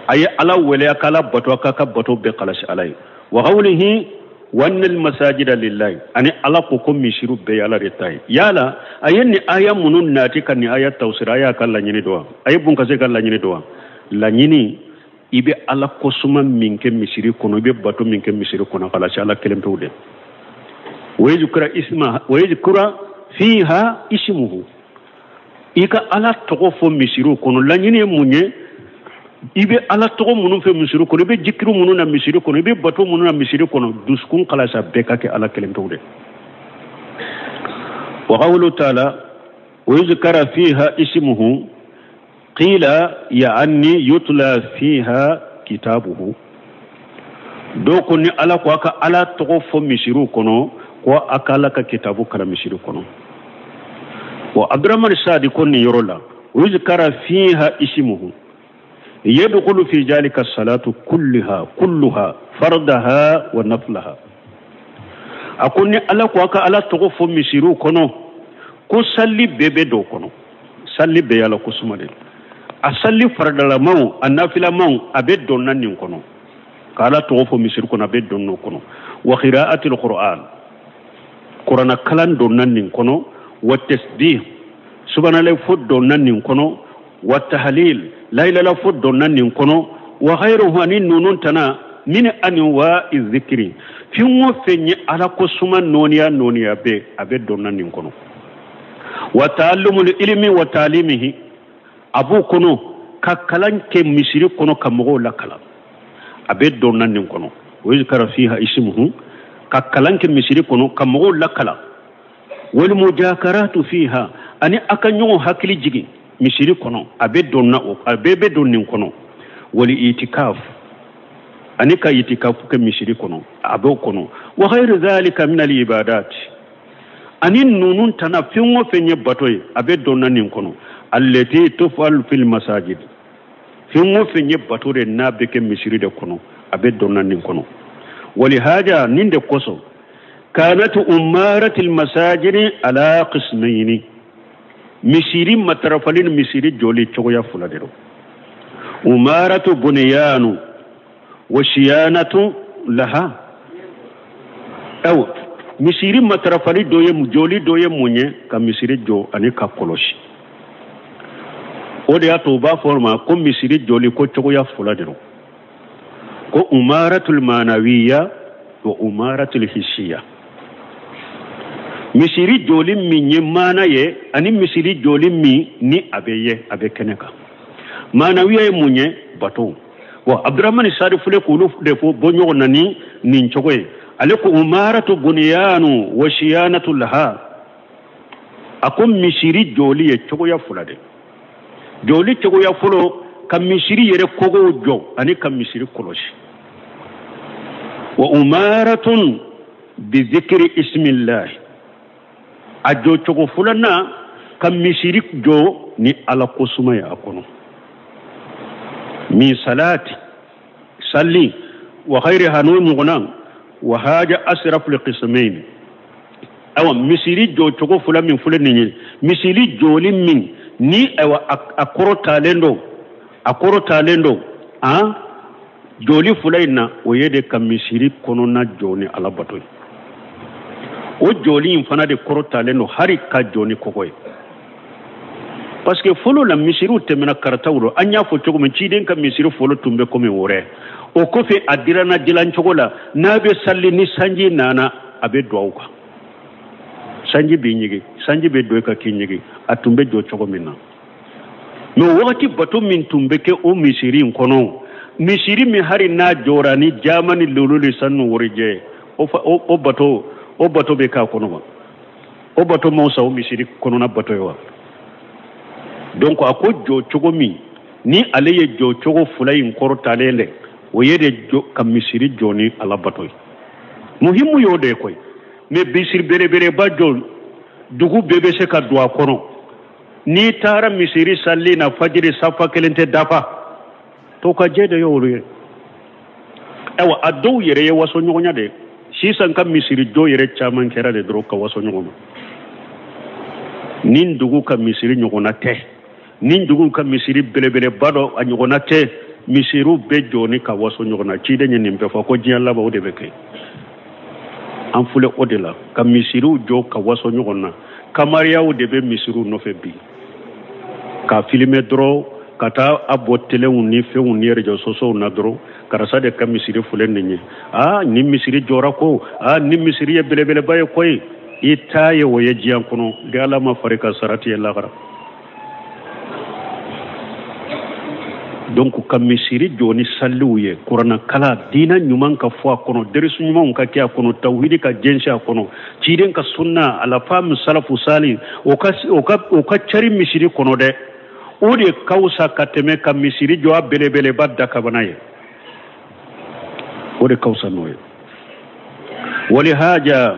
A ye Ala wele, a ka Ala bato, a k'a ka bato bɛɛ kalasi Ala ye. Wa qawlihi wa anna al-masajida lillahi, ani Ala ko ko misiriw bɛɛ ye Ala de ta ye. Yala a ye nin aya minnu nati ka nin aya tawsira, a y'a ka laɲini dɔn wa? A ye Bunkase ka laɲini dɔn wa? Laɲini, i bɛ Ala kosuma min kɛ misiri kɔnɔ, i bɛ bato min kɛ misiri kɔnɔ, kalasi Ala kelen pewu de. Wa yuzkura isma, wa yuzkura fiha ismuhu. I ka Ala tɔgɔ fɔ misiriw kɔnɔ, laɲini ye mun ye? I bɛ Ala tɔgɔ minnu fɛ misiri kɔnɔ, i bɛ jikiru minnu na misiri kɔnɔ, i bɛ bato minnu na misiri kɔnɔ, dusukun kalasa bɛɛ ka kɛ Ala kelen pewu de. Wa qawlu ta'ala wa yuzkara fiha ismuhu qila ya'anni yutla fiha kitabuhu. Dɔw ko ni Ala ko a ka Ala tɔgɔ fɔ misiriw kɔnɔ, ko a ka Ala ka kitabu kalan misiri kɔnɔ. Wa Abdurahman Sadi ko nin yɔrɔ la wa yuzkara fiha ismuhu yadkhulu fi zalika salatu kulluha kulluha fardaha wa naflaha. A ko ni Ala ko a ka Ala tɔgɔ fɔ misiriw kɔnɔ, ko salli bɛɛ bɛ don kɔnɔ, salli bɛɛ y'Ala ko suma de. A salli faradalamaw a nafilamaw a bɛ don na nin kɔnɔ, ka Ala tɔgɔ fɔ misiri kɔnɔ a bɛ don n'o kɔnɔ. Wa qira'atil Qur'an, Qur'ana kalan don na nin kɔnɔ. Wa tasbih, subhanallah fo don na nin kɔnɔ. Wa tahlil, la ilaha fo don na nin kɔnɔ. Wa ghayruhu, ani ninnu tana min anwa'i zikri, fɛn o fɛn ye Ala ko suma nɔɔniya nɔɔniya bɛɛ a bɛ don na nin kɔnɔ. Wa ta'allumul ilmi wa ta'limihi, a b'o kɔnɔ ka kalan kɛ misiri kɔnɔ ka mɔgɔw lakalan, a bɛ don na nin kɔnɔ. Wa yuzkara fiha ismuhu, ka kalan kɛ misiri kɔnɔ ka mɔgɔw lakalan. Wal mujakaratu fiha, ani a ka ɲɔgɔn hakili jigin misiri kɔnɔ, a bɛ don na o, a bɛɛ bɛ don nin kɔnɔ. Wal itikaf, ani ka itikaf kɛ misiri kɔnɔ, a b'o kɔnɔ. Wa ghayru dhalika min al ibadat, ani ninnu tana fɛn o fɛn ye bato ye, a bɛ don na nin kɔnɔ. Allati tuf'alu fil masajid, fɛn o fɛn ye bato de n'a bɛ kɛ misiri de kɔnɔ, a bɛ don na nin kɔnɔ. Walihaja, nin de kosɔn kanat umaratil masajidi ala qismayni, misiri matarafali ni misiri jɔli cogoya fila de don. Umaratu bunyanu wa siyanatu laha. Aw misiri matarafali dɔ ye jɔli dɔ ye mun ye? Ka misiri jɔ ani ka kɔlɔsi. O de y'a to u b'a fɔ o ma ko misiri jɔli ko cogoya fila de don. Ko umaratul manawiya wa umaratul hissiya. Misiri jɔli min ye maana ye ani misiri jɔli min ni a bɛ ye a bɛ kɛnɛ kan. Manawiya ye mun ye? Bato. Wa Abdurahmani Sadi filɛ k'olu de fɔ bɔ ɲɔgɔn na ni nin cogo ye. Ale ko umaratu bunyanu wa siyanatu laha. A ko misiri jɔli ye cogoya fila de. Jɔli cogoya fɔlɔ, ka misiri yɛrɛ kogow jɔ ani ka misiri kɔlɔsi. Wa umaratun bi zikri ismillahi. A jɔ cogo filanan, ka misiri jɔ ni Ala ko suma ye a kɔnɔ. Min salati salli wa khayriha n'o ɲɔgɔnna wa haja asraful qismain. Awa misiri jɔ cogo fila min filɛ nin ye, misiri jɔli min ni awa a kɔrɔtalen don, a kɔrɔtalen don, han, jɔli fila in na, o ye de ka misiri kɔnɔna jɔ ni Ala bato ye. O jɔli in fana de kɔrɔtalen don hali ka jɔ ni kɔgɔ ye. Parce que fɔlɔ la misiriw tɛmɛna karataw rɔ, an y'a fɔ cogo min, ciden ka misiri fɔlɔ tun bɛ komi wɛrɛ. O kɔfɛ a dilanna dilan cogo la, n'a bɛ sali ni sanji nana, a bɛ don aw kan. Sanji b'i ɲigin, sanji bɛ don i kan k'i ɲigin, a tun bɛ jɔ cogo min na. Mais o wagati bato min tun bɛ kɛ o misiri in kɔnɔ, misiri min hali n'a jɔra ni jama ni lolo ni sanu warijɛ, o bato bɛ k'a kɔnɔ wa? O bato ma fisa o misiri kɔnɔna bato ye wa? Donc a ko jɔ cogo min ni ale ye jɔ cogo fila in kɔrɔtalen dɛ, o ye de jɔ ka misiri jɔ ni Ala bato ye. Muhimu y'o de ye koyi. Mais misiri belebeleba jɔ, dugu bɛɛ bɛ se ka don a kɔnɔ. N'i taara misiri sali na fajiri safa kelen tɛ dafa, to ka jɛ de y'olu ye. Ayiwa, a dɔw yɛrɛ ye waso ɲɔgɔnya de ye. Sisan ka misiri jɔ yɛrɛ caman kɛra de dɔrɔn ka waso ɲɔgɔn ma. Nin dugu ka misiri ɲɔgɔnna tɛ, nin dugu ka misiri belebeleba dɔ a ɲɔgɔnna tɛ, misiriw bɛ jɔ ni ka waso ɲɔgɔn na. Ciden ye nin bɛɛ fɔ ko diɲɛ laban o de bɛ kɛ. An filɛ o de la, ka misiriw jɔ ka waso ɲɔgɔn na. Kamariyaw de bɛ misiriw nɔfɛ bi, k'a filime dɔrɔn ka taa a bɔ telew ni fɛnw ni réseaux sociaux na dɔrɔn, karisa de ka misiri filɛ nin ye, aa nin misiri jɔra ko, aa nin misiri ye belebeleba ye koyi. I t'a ye o ye diɲɛ kɔnɔ, ni Ala ma fari ka sarati ye lahara. Donc ka misiri jɔ ni saliw ye, kuranakala diinɛ ɲuman ka fɔ a kɔnɔ, derisu ɲumanw ka kɛ a kɔnɔ, tawhidi ka jɛnsɛn a kɔnɔ, ciden ka sunna ala faamu salafu sali, o ka cari misiri kɔnɔ dɛ. O de ka fisa ka tɛmɛ ka misiri jɔ a belebeleba dakabana ye. O de ka fisa n'o ye. Walihaja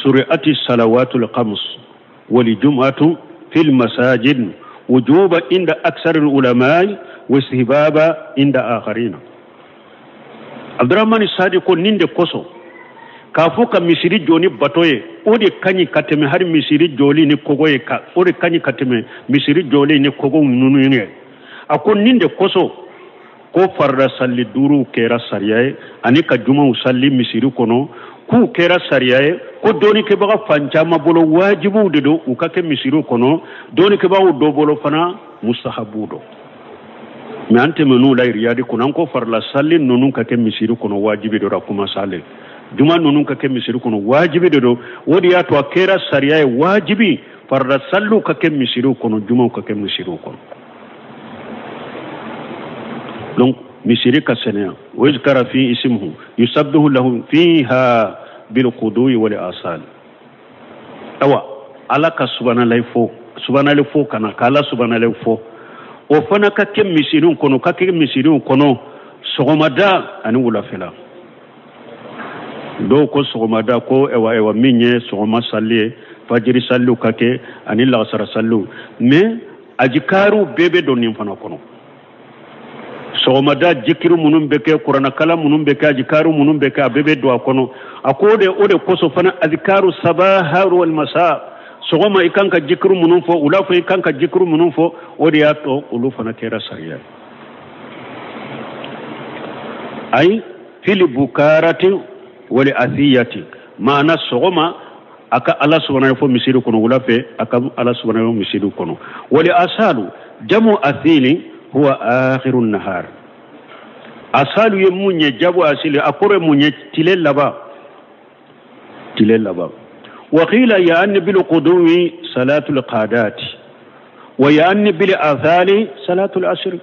suri'ati salawatul khams wali jum'atu fil masajid wujuba inda aksaril ulamai wa istihbaba inda akharina. Abdurrahman Sadi ko nin de kosɔn k'a fɔ ka misiri jɔ ni bato ye, o de ka ɲi ka tɛmɛ hali misiri jɔli ni kogo ye, ka o de ka ɲi ka tɛmɛ misiri jɔli ni kogo ninnu ye. A ko nin de kosɔn ko farida sali duuru kɛra sariya ye, ani ka jumaw sali misiri kɔnɔ k'u kɛra sariya ye, ko dɔnnikɛbaga fan caman bolo wajibiw de don u ka kɛ misiriw kɔnɔ, dɔnnikɛbagaw dɔ bolo fana mustahabu don. Mais an tɛmɛn'u la iriyadi kɔnɔ, an ko farila sali ninnu ka kɛ misiri kɔnɔ wajibi de don, a kuma salen juma ninnu ka kɛ misiri kɔnɔ wajibi de don. O de y'a to a kɛra sariya ye wajibi farila saliw ka kɛ misiriw kɔnɔ, jumaw ka kɛ misiriw kɔnɔ. Donc misiri ka sɛnɛya, o yuzkara fi ismuhu yusabbihu lahu fiha bil quduwi wal asal. Awa Ala ka subhanalahi fɔ, subhanalahi fɔ kana k'Ala subhanalahi fɔ, o fana ka kɛ misiriw kɔnɔ, ka kɛ misiriw kɔnɔ sɔgɔmada ani wulafɛla. Dɔw ko sɔgɔmada ko ɛwa ɛwa min ye sɔgɔma sali ye, fajiri saliw ka kɛ ani lagasara saliw, mais ajikariw bɛɛ bɛ don nin fana kɔnɔ. Sɔgɔmada jikiri minnu bɛ kɛ, kuranakala minnu bɛ kɛ, ajikariw minnu bɛ kɛ, a bɛɛ bɛ don a kɔnɔ. A ko o de kosɔn fana azikaru sabaharu wal masa, sɔgɔma i kan ka jikiri minnu fɔ, wula fɛ i kan ka jikiri minnu fɔ, o de y'a to olu fana kɛra sariya ye. Ayi fili bukarati wali asiyati, maana sɔgɔma a ka Ala subhanahu fɔ misiri kɔnɔ, wula fɛ a ka Ala subhanahu misiri kɔnɔ. Wali asalu jamu asili huwa akhiru nahar. Asalu ye mun ye, jabu asili a kɔrɔ ye mun ye, tile laban, tile laban. Wa qila ya'ni bil quduwi salatul qadati wa ya'ni bil athali salatul asr.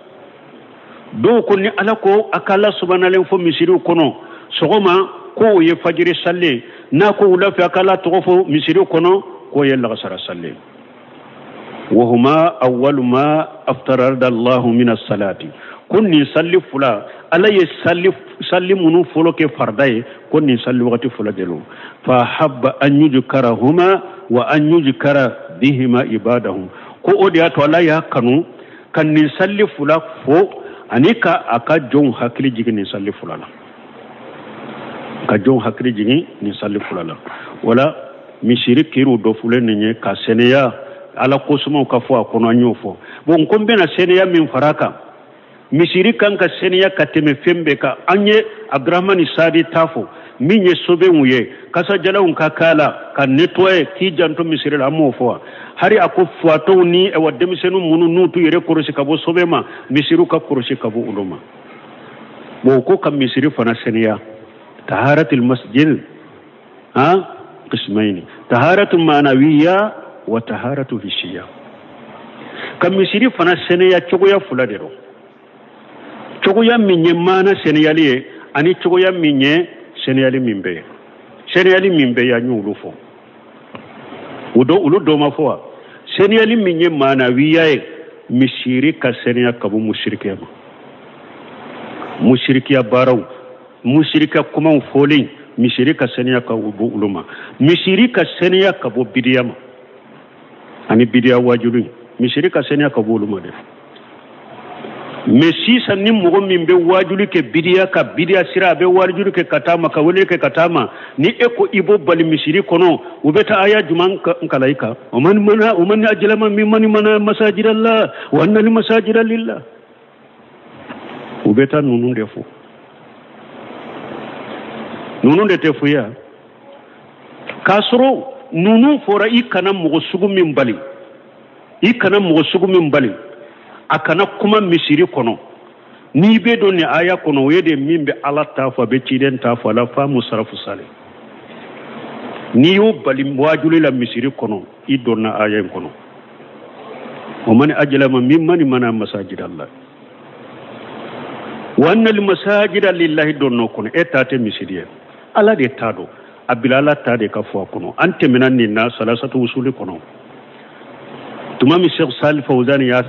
Dɔw ko ni Ala ko a ka Ala subhanahu fɔ misiri kɔnɔ sɔgɔma, k'o ye fajiri sali ye, n'a ko wula fɛ a k'Ala tɔgɔ fɔ misiri kɔnɔ, k'o ye lagasara sali ye. Wahuma awwalu ma aftarada Allahu min as-salati, ko nin sali fila Ala ye sali minnu fɔlɔ kɛ farida ye, ko nin sali wagati fila de don. Fa habba an yujkarahuma wa an yujkara bihima ibadahum, ko o de y'a to Ala y'a kanu ka nin sali fila fo ani ka a ka jɔnw hakili jigin nin sali fila la, ka jɔnw hakili jigin nin sali fila la. Wala misiri kiriw dɔ fulen nin ye ka sɛnɛya Ala kosumaw ka fɔ a kɔnɔ, an y'o fɔ. Bon, ko n bɛna sɛnɛya min fara a kan, misiri kan ka sɛnɛya ka tɛmɛ fɛn bɛɛ kan. An ye Abdurahmani Sadi ta fɔ min ye sobenw ye, kasajalanw ka k'a la ka nettoyer, k'i janto misiri la, an m'o fɔ wa? Hari a ko fuwatɔw ni ɛwa denmisɛnnin minnu n'u t'u yɛrɛ kɔlɔsi ka bɔ sobe ma, misiriw ka kɔlɔsi ka bɔ olu ma. Bon, ko ka misiri fana sɛnɛya, taharatul masjid han qismaini, taharatu manawiya wa taharatu hissiya. Ka misiri fana sɛnɛya cogoya fila de don, cogoya min ye maana sɛnɛyali ye ani cogoya min ye sɛnɛyali min bɛ yen. Sɛnɛyali min bɛ yen, an y'olu fɔ, o dɔ olu dɔ ma fɔ wa? Sɛnɛyali min ye maanawiya ye, misiri ka sɛnɛya ka bɔ musirikiya ma, musirikiya baaraw, musirikiya kumaw fɔlen, misiri ka sɛnɛya ka bɔ olu ma. Misiri ka sɛnɛya ka bɔ bidiya ma ani bidiya wajulu, misiri ka sɛnɛya ka bɔ olu ma dɛ. Mais sisan ni mɔgɔ min bɛ wajulu kɛ bidiya ka bidiya sira, a bɛ wajulu kɛ ka taa ma, ka wele kɛ ka taa ma, ni e ko i b'o bali misiri kɔnɔ, u bɛ taa aya jumɛn kalan i kan? O man mana o man ajlama min man mana masajidallah wa anna al masajida lillah. U bɛ taa ninnu de fɔ, ninnu de tɛ fɔ yan. K'a sɔrɔ ninnu fɔra i kana mɔgɔ sugu min bali, i kana mɔgɔ sugu min bali a kana kuma misiri kɔnɔ. N'i bɛ don nin aya kɔnɔ, o ye de min bɛ Ala ta fɔ, a bɛ ciden ta fɔ, a la faamu sarafu sale. N'i y'o bali wajuli la misiri kɔnɔ, i donna aya in kɔnɔ. O man ajlama mimman mana masajidallah wa anna al masajida lillahi donna kɔnɔ, e ta tɛ misiri ye, Ala de ta don, a bila Ala ta de ka fɔ a kɔnɔ. An tɛmɛna nin na salasatu usuli kɔnɔ. Tuma min Sheikh Salih Fawzan y'a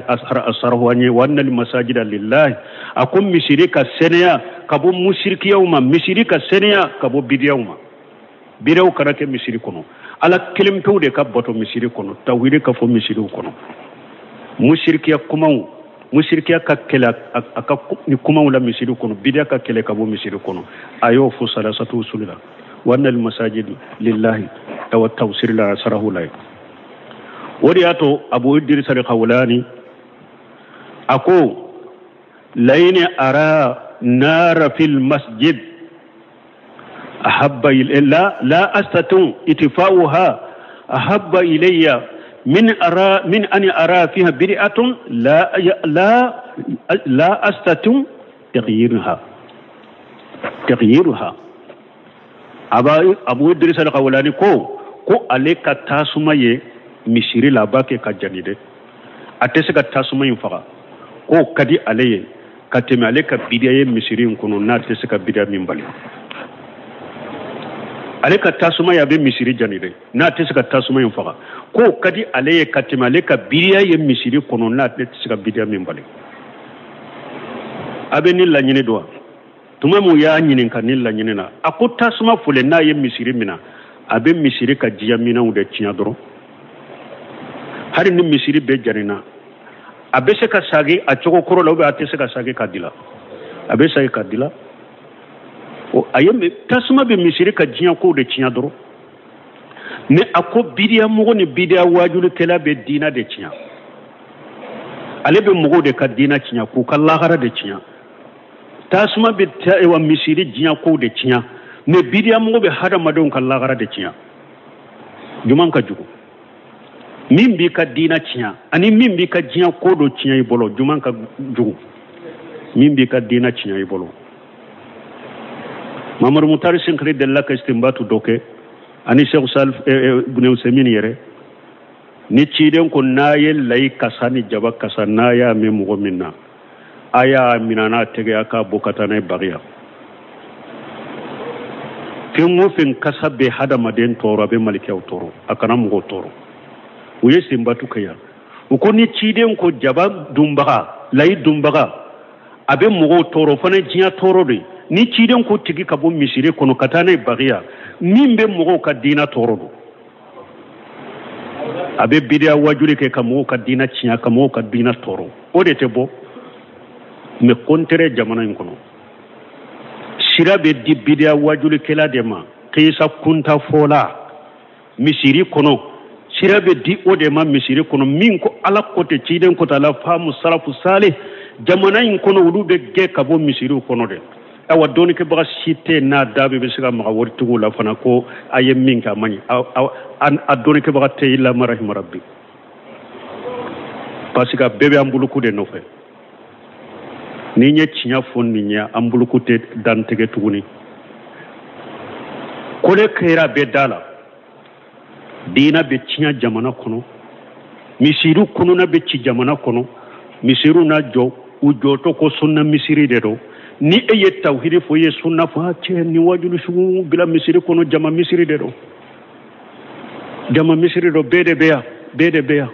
sarahu an ye, wa anna al masajida lillahi, a ko misiri ka sɛnɛya ka bɔ musirikiyaw ma, misiri ka sɛnɛya ka bɔ bidiyaw ma. Bidiyaw kana kɛ misiri kɔnɔ, Ala kelen pewu de ka bato misiri kɔnɔ, tawhidi ka fɔ misiriw kɔnɔ. Musirikiya kumaw, musirikiya ka kɛlɛ a ka ni kumaw la misiri kɔnɔ, bidiya ka kɛlɛ ka bɔ misiri kɔnɔ. A y'o fɔ salasatu usuli la, wa anna al masajid lillahi wa tawsir la sarahu la. O de y'a to Abu Idris al-Khawlani a ko layini ara nara fil masjid ahabba la la astatu itfa'uha ahabba ilayya min ara min an ara fiha bid'atun la la la astatu taghyirha taghyirha. Abu Idris al-Khawlani ko ale ka tasuma ye misiri la, a b'a kɛ ka jani dɛ, a tɛ se ka tasuma in faga, k'o ka di ale ye ka tɛmɛ ale ka bidiya ye misiri in kɔnɔ, n'a tɛ se ka bidiya min bali. Ale ka tasuma ye a bɛ misiri jani dɛ, n'a tɛ se ka tasuma in faga, k'o ka di ale ye ka tɛmɛ ale ka bidiya ye misiri kɔnɔ, n'a tɛ se ka bidiya min bali. A bɛ ni laɲini don wa? Tuma min u y'a ɲininka ni laɲini na, a ko tasuma fɔlen n'a ye misiri minɛ, a bɛ misiri ka diyaminɛnw de tiɲɛ dɔrɔn. Hali ni misiri bɛɛ janina, a bɛ se ka sagi a cogo kɔrɔ la, ou bien a tɛ se ka sagi ka dilan, a bɛ sagi ka dilan. O a ye tasuma bɛ misiri ka diɲɛ kow de tiɲɛ dɔrɔn. Mais a ko bidiya mɔgɔ ni bidiya wajulikɛla bɛ diinɛ de tiɲɛ, ale bɛ mɔgɔw de ka diinɛ tiɲɛ, k'u ka lahara de tiɲɛ. Tasuma bɛ wa misiri diɲɛ kow de tiɲɛ, mais bidiya mɔgɔ bɛ hadamadenw ka lahara de tiɲɛ. Juman ka jugu, min b'i ka diinɛ tiɲɛ ani min b'i ka diɲɛ ko dɔ tiɲɛ i bolo, juman ka jugu min b'i ka diinɛ tiɲɛ i bolo. Mamadu Mutari Sinkiri delila ka istinbatu dɔ kɛ ani Sheikh Salih ibn Usaimin yɛrɛ, ni ciden ko n'a ye layi kasa ni jaba kasa, n'a y'a mɛn mɔgɔ min na, a y'a minɛ n'a tɛgɛ, a k'a bɔ ka taa n'a ye bagiya. Fɛn o fɛn kasa bɛ hadamaden tɔɔrɔ, a bɛ malikɛw tɔɔrɔ, a kana mɔgɔw tɔɔrɔ. U ye senbatu kɛ yan. U ko ni ciden ko jaba dunbaga, layi dunbaga, a bɛ mɔgɔw tɔɔrɔ, o fana ye diɲɛ tɔɔrɔ de ye. Ni ciden ko tigi ka bɔ misiri kɔnɔ ka taa n'a ye bagiya, min bɛ mɔgɔw ka diinɛ tɔɔrɔ don. A bɛ bidiya wajuli kɛ ka mɔgɔw ka diinɛ tiɲɛ, ka mɔgɔw ka diinɛ tɔɔrɔ, o de tɛ bɔ. Mais contraire jamana in kɔnɔ, sira bɛ di bidiya wajulikɛla de ma, kisa kunta fɔla misiri kɔnɔ, sira bɛ di o de ma misiri kɔnɔ, min ko Ala ko tɛ, ciden ko tɛ, ala faamu salafu salih jamana in kɔnɔ, olu bɛ gɛn ka bɔ misiriw kɔnɔ de. Awa dɔnnikɛbaga si tɛ n'a da bɛ se ka maga waritigiw la fana ko a ye min kɛ a man ɲi. A dɔnnikɛbaga tɛ illa ma rahima rabbi, parce que a bɛɛ bɛ an buluku de nɔfɛ. Ni n ye tiɲɛ fɔ nin ye, an buluku tɛ dantigɛ tuguni. Kole kɛra bɛɛ da la, diinɛ bɛ tiɲɛ jamana kɔnɔ, misiriw kɔnɔna bɛ ci jamana kɔnɔ, misiriw na jɔ, u jɔtɔ ko sunna misiri de don. Ni e ye tawhidi fɔ, i ye sunna fɔ, a cɛ nin wajulu sugu bila misiri kɔnɔ, jama misiri de don, jama misiri don, bɛɛ de bɛ yan, bɛɛ de bɛ yan.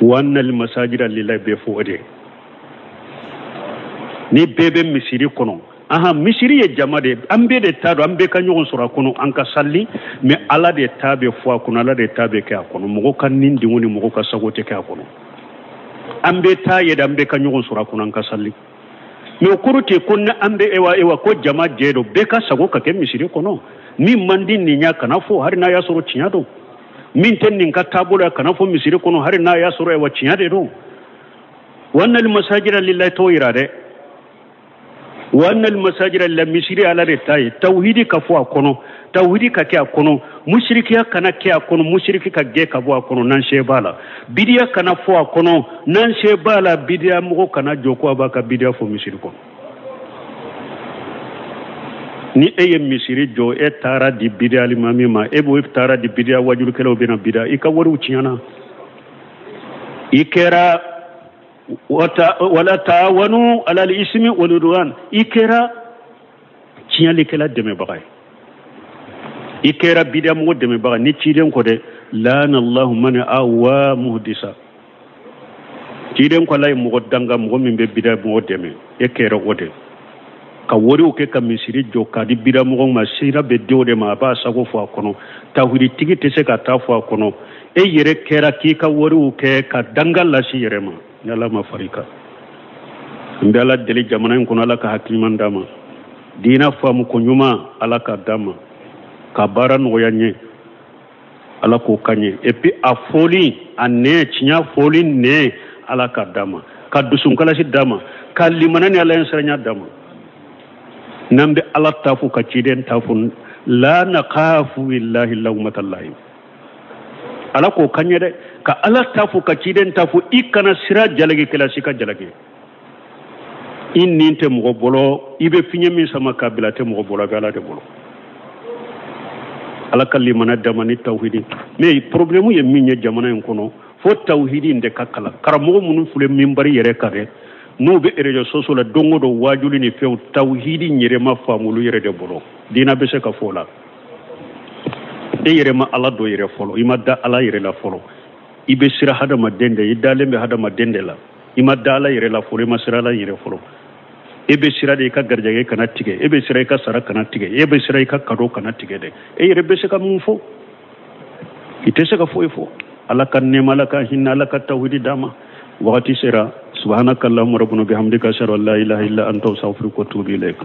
Wa anna al masajida lillahi bɛ fɔ o de. Ni bɛɛ bɛ misiri kɔnɔ, ahan, misiri ye jama de ye, an bɛɛ de ta don, an bɛɛ ka ɲɔgɔn sɔrɔ a kɔnɔ, an ka sali, mais Ala de ta bɛ fɔ a kɔnɔ, Ala de ta bɛ kɛ a kɔnɔ, mɔgɔ ka nin denw ni mɔgɔ ka sago tɛ kɛ a kɔnɔ. An bɛɛ ta ye de, an bɛɛ ka ɲɔgɔn sɔrɔ a kɔnɔ, an ka sali. Mais o kɔrɔ tɛ ko ni an bɛ ewa ewa ko jama jɛ don, bɛɛ ka sago ka kɛ misiri kɔnɔ. Min man di nin ya kana fɔ, hali n'a y'a sɔrɔ tiɲɛ don. Min tɛ nin ka taabolo ya kana fɔ misiri kɔnɔ, hali n'a y'a sɔrɔ ewa tiɲɛ de don. Wa anna al masajida lillahi t'o yira dɛ. Wa anna al masajida lillahi, misiri Ala de ta ye. Tawhidi ka fɔ a kɔnɔ, tawhidi ka kɛ a kɔnɔ, musirikiya kana kɛ a kɔnɔ, musiriki ka gɛn ka bɔ a kɔnɔ n'an se b'a la. Bidiya kana fɔ a kɔnɔ n'an se b'a la. Bidiya mɔgɔ kana jɔ ko a b'a ka bidiya fɔ misiri kɔnɔ. Ni e ye misiri jɔ, e taara di bidiya alimami ma, e b'o taara di bidiya wajulikɛlaw bɛna bidiya, i ka wariw tiɲɛna. I kɛra wala taawanu ala al-ismi wal udwan, i kɛra tiɲɛlikɛla dɛmɛbaga ye, i kɛra bidiya mɔgɔ dɛmɛbaga. Ni ciden ko dɛ, laana allahu man awa muhdisa, ciden ko Ala ye mɔgɔ danga, mɔgɔ min bɛ bidiya mɔgɔ dɛmɛ, e kɛra o de. Ka wariw kɛ ka misiri jɔ k'a di bidiya mɔgɔw ma, sira bɛ di o de ma, a b'a sago fɔ a kɔnɔ. Tawhiditigi tɛ se ka taa fɔ a kɔnɔ. E yɛrɛ kɛra k'i ka wariw kɛ ka danga lase yɛrɛ ma, ni Ala ma fara i kan. N bɛ Ala deli jamana in kɔnɔ, Ala ka hakili ɲuman d'a ma, diinɛ faamu ko ɲuman Ala ka d'a ma, ka baara nɔgɔya n ye, Ala k'o ka ɲɛ. Et puis a fɔli, a nɛ, tiɲɛ fɔli nɛ, Ala ka d'a ma, ka dusunkalasi d'a ma, ka limana ni Ala ye siranya d'a ma. N'an bɛ Ala ta fo ka ciden ta fo, la naqafu billahi lawmata lahi, Ala k'o ka ɲɛ dɛ. Ka Ala ta fo ka ciden ta fo, i kana sira jalakikɛla si ka jalaki. I nin tɛ mɔgɔ bolo, i bɛ fiɲɛ min sama k'a bila tɛ mɔgɔ bolo, a bɛ Ala de bolo. Ala ka limana d'a ma ni tawhidi. Mais problème ye min ye jamana in kɔnɔ, fo tawhidi in de ka kalan. Karamɔgɔ minnu filɛ minbari yɛrɛ kan dɛ, n'u bɛ réseaux sociaux la don o don waajuli ni fɛnw, tawhidi in yɛrɛ ma faamu olu yɛrɛ de bolo. Diinɛ bɛ se ka fɔ o la. E yɛrɛ ma Ala dɔn yɛrɛ fɔlɔ, i ma da Ala yɛrɛ la fɔlɔ. I bɛ sira hadamaden de, i dalen bɛ hadamaden de la. I ma da Ala yɛrɛ la fɔlɔ, i ma sira Ala yɛrɛ fɔlɔ. E bɛ sira de i ka garijɛgɛ kana tigɛ, e bɛ sira i ka sara kana tigɛ, e bɛ sira i ka kado kana tigɛ dɛ. E yɛrɛ bɛ se ka mun fɔ? I tɛ se ka foyi fɔ. Ala ka nɛɛma, Ala ka hinɛ, Ala ka tawhidi d'a ma. Wagati sera. Subhanaka Allahumma rabbana bihamdika, ashhadu an la ilaha illa anta, astaghfiruka wa atubu ilayk.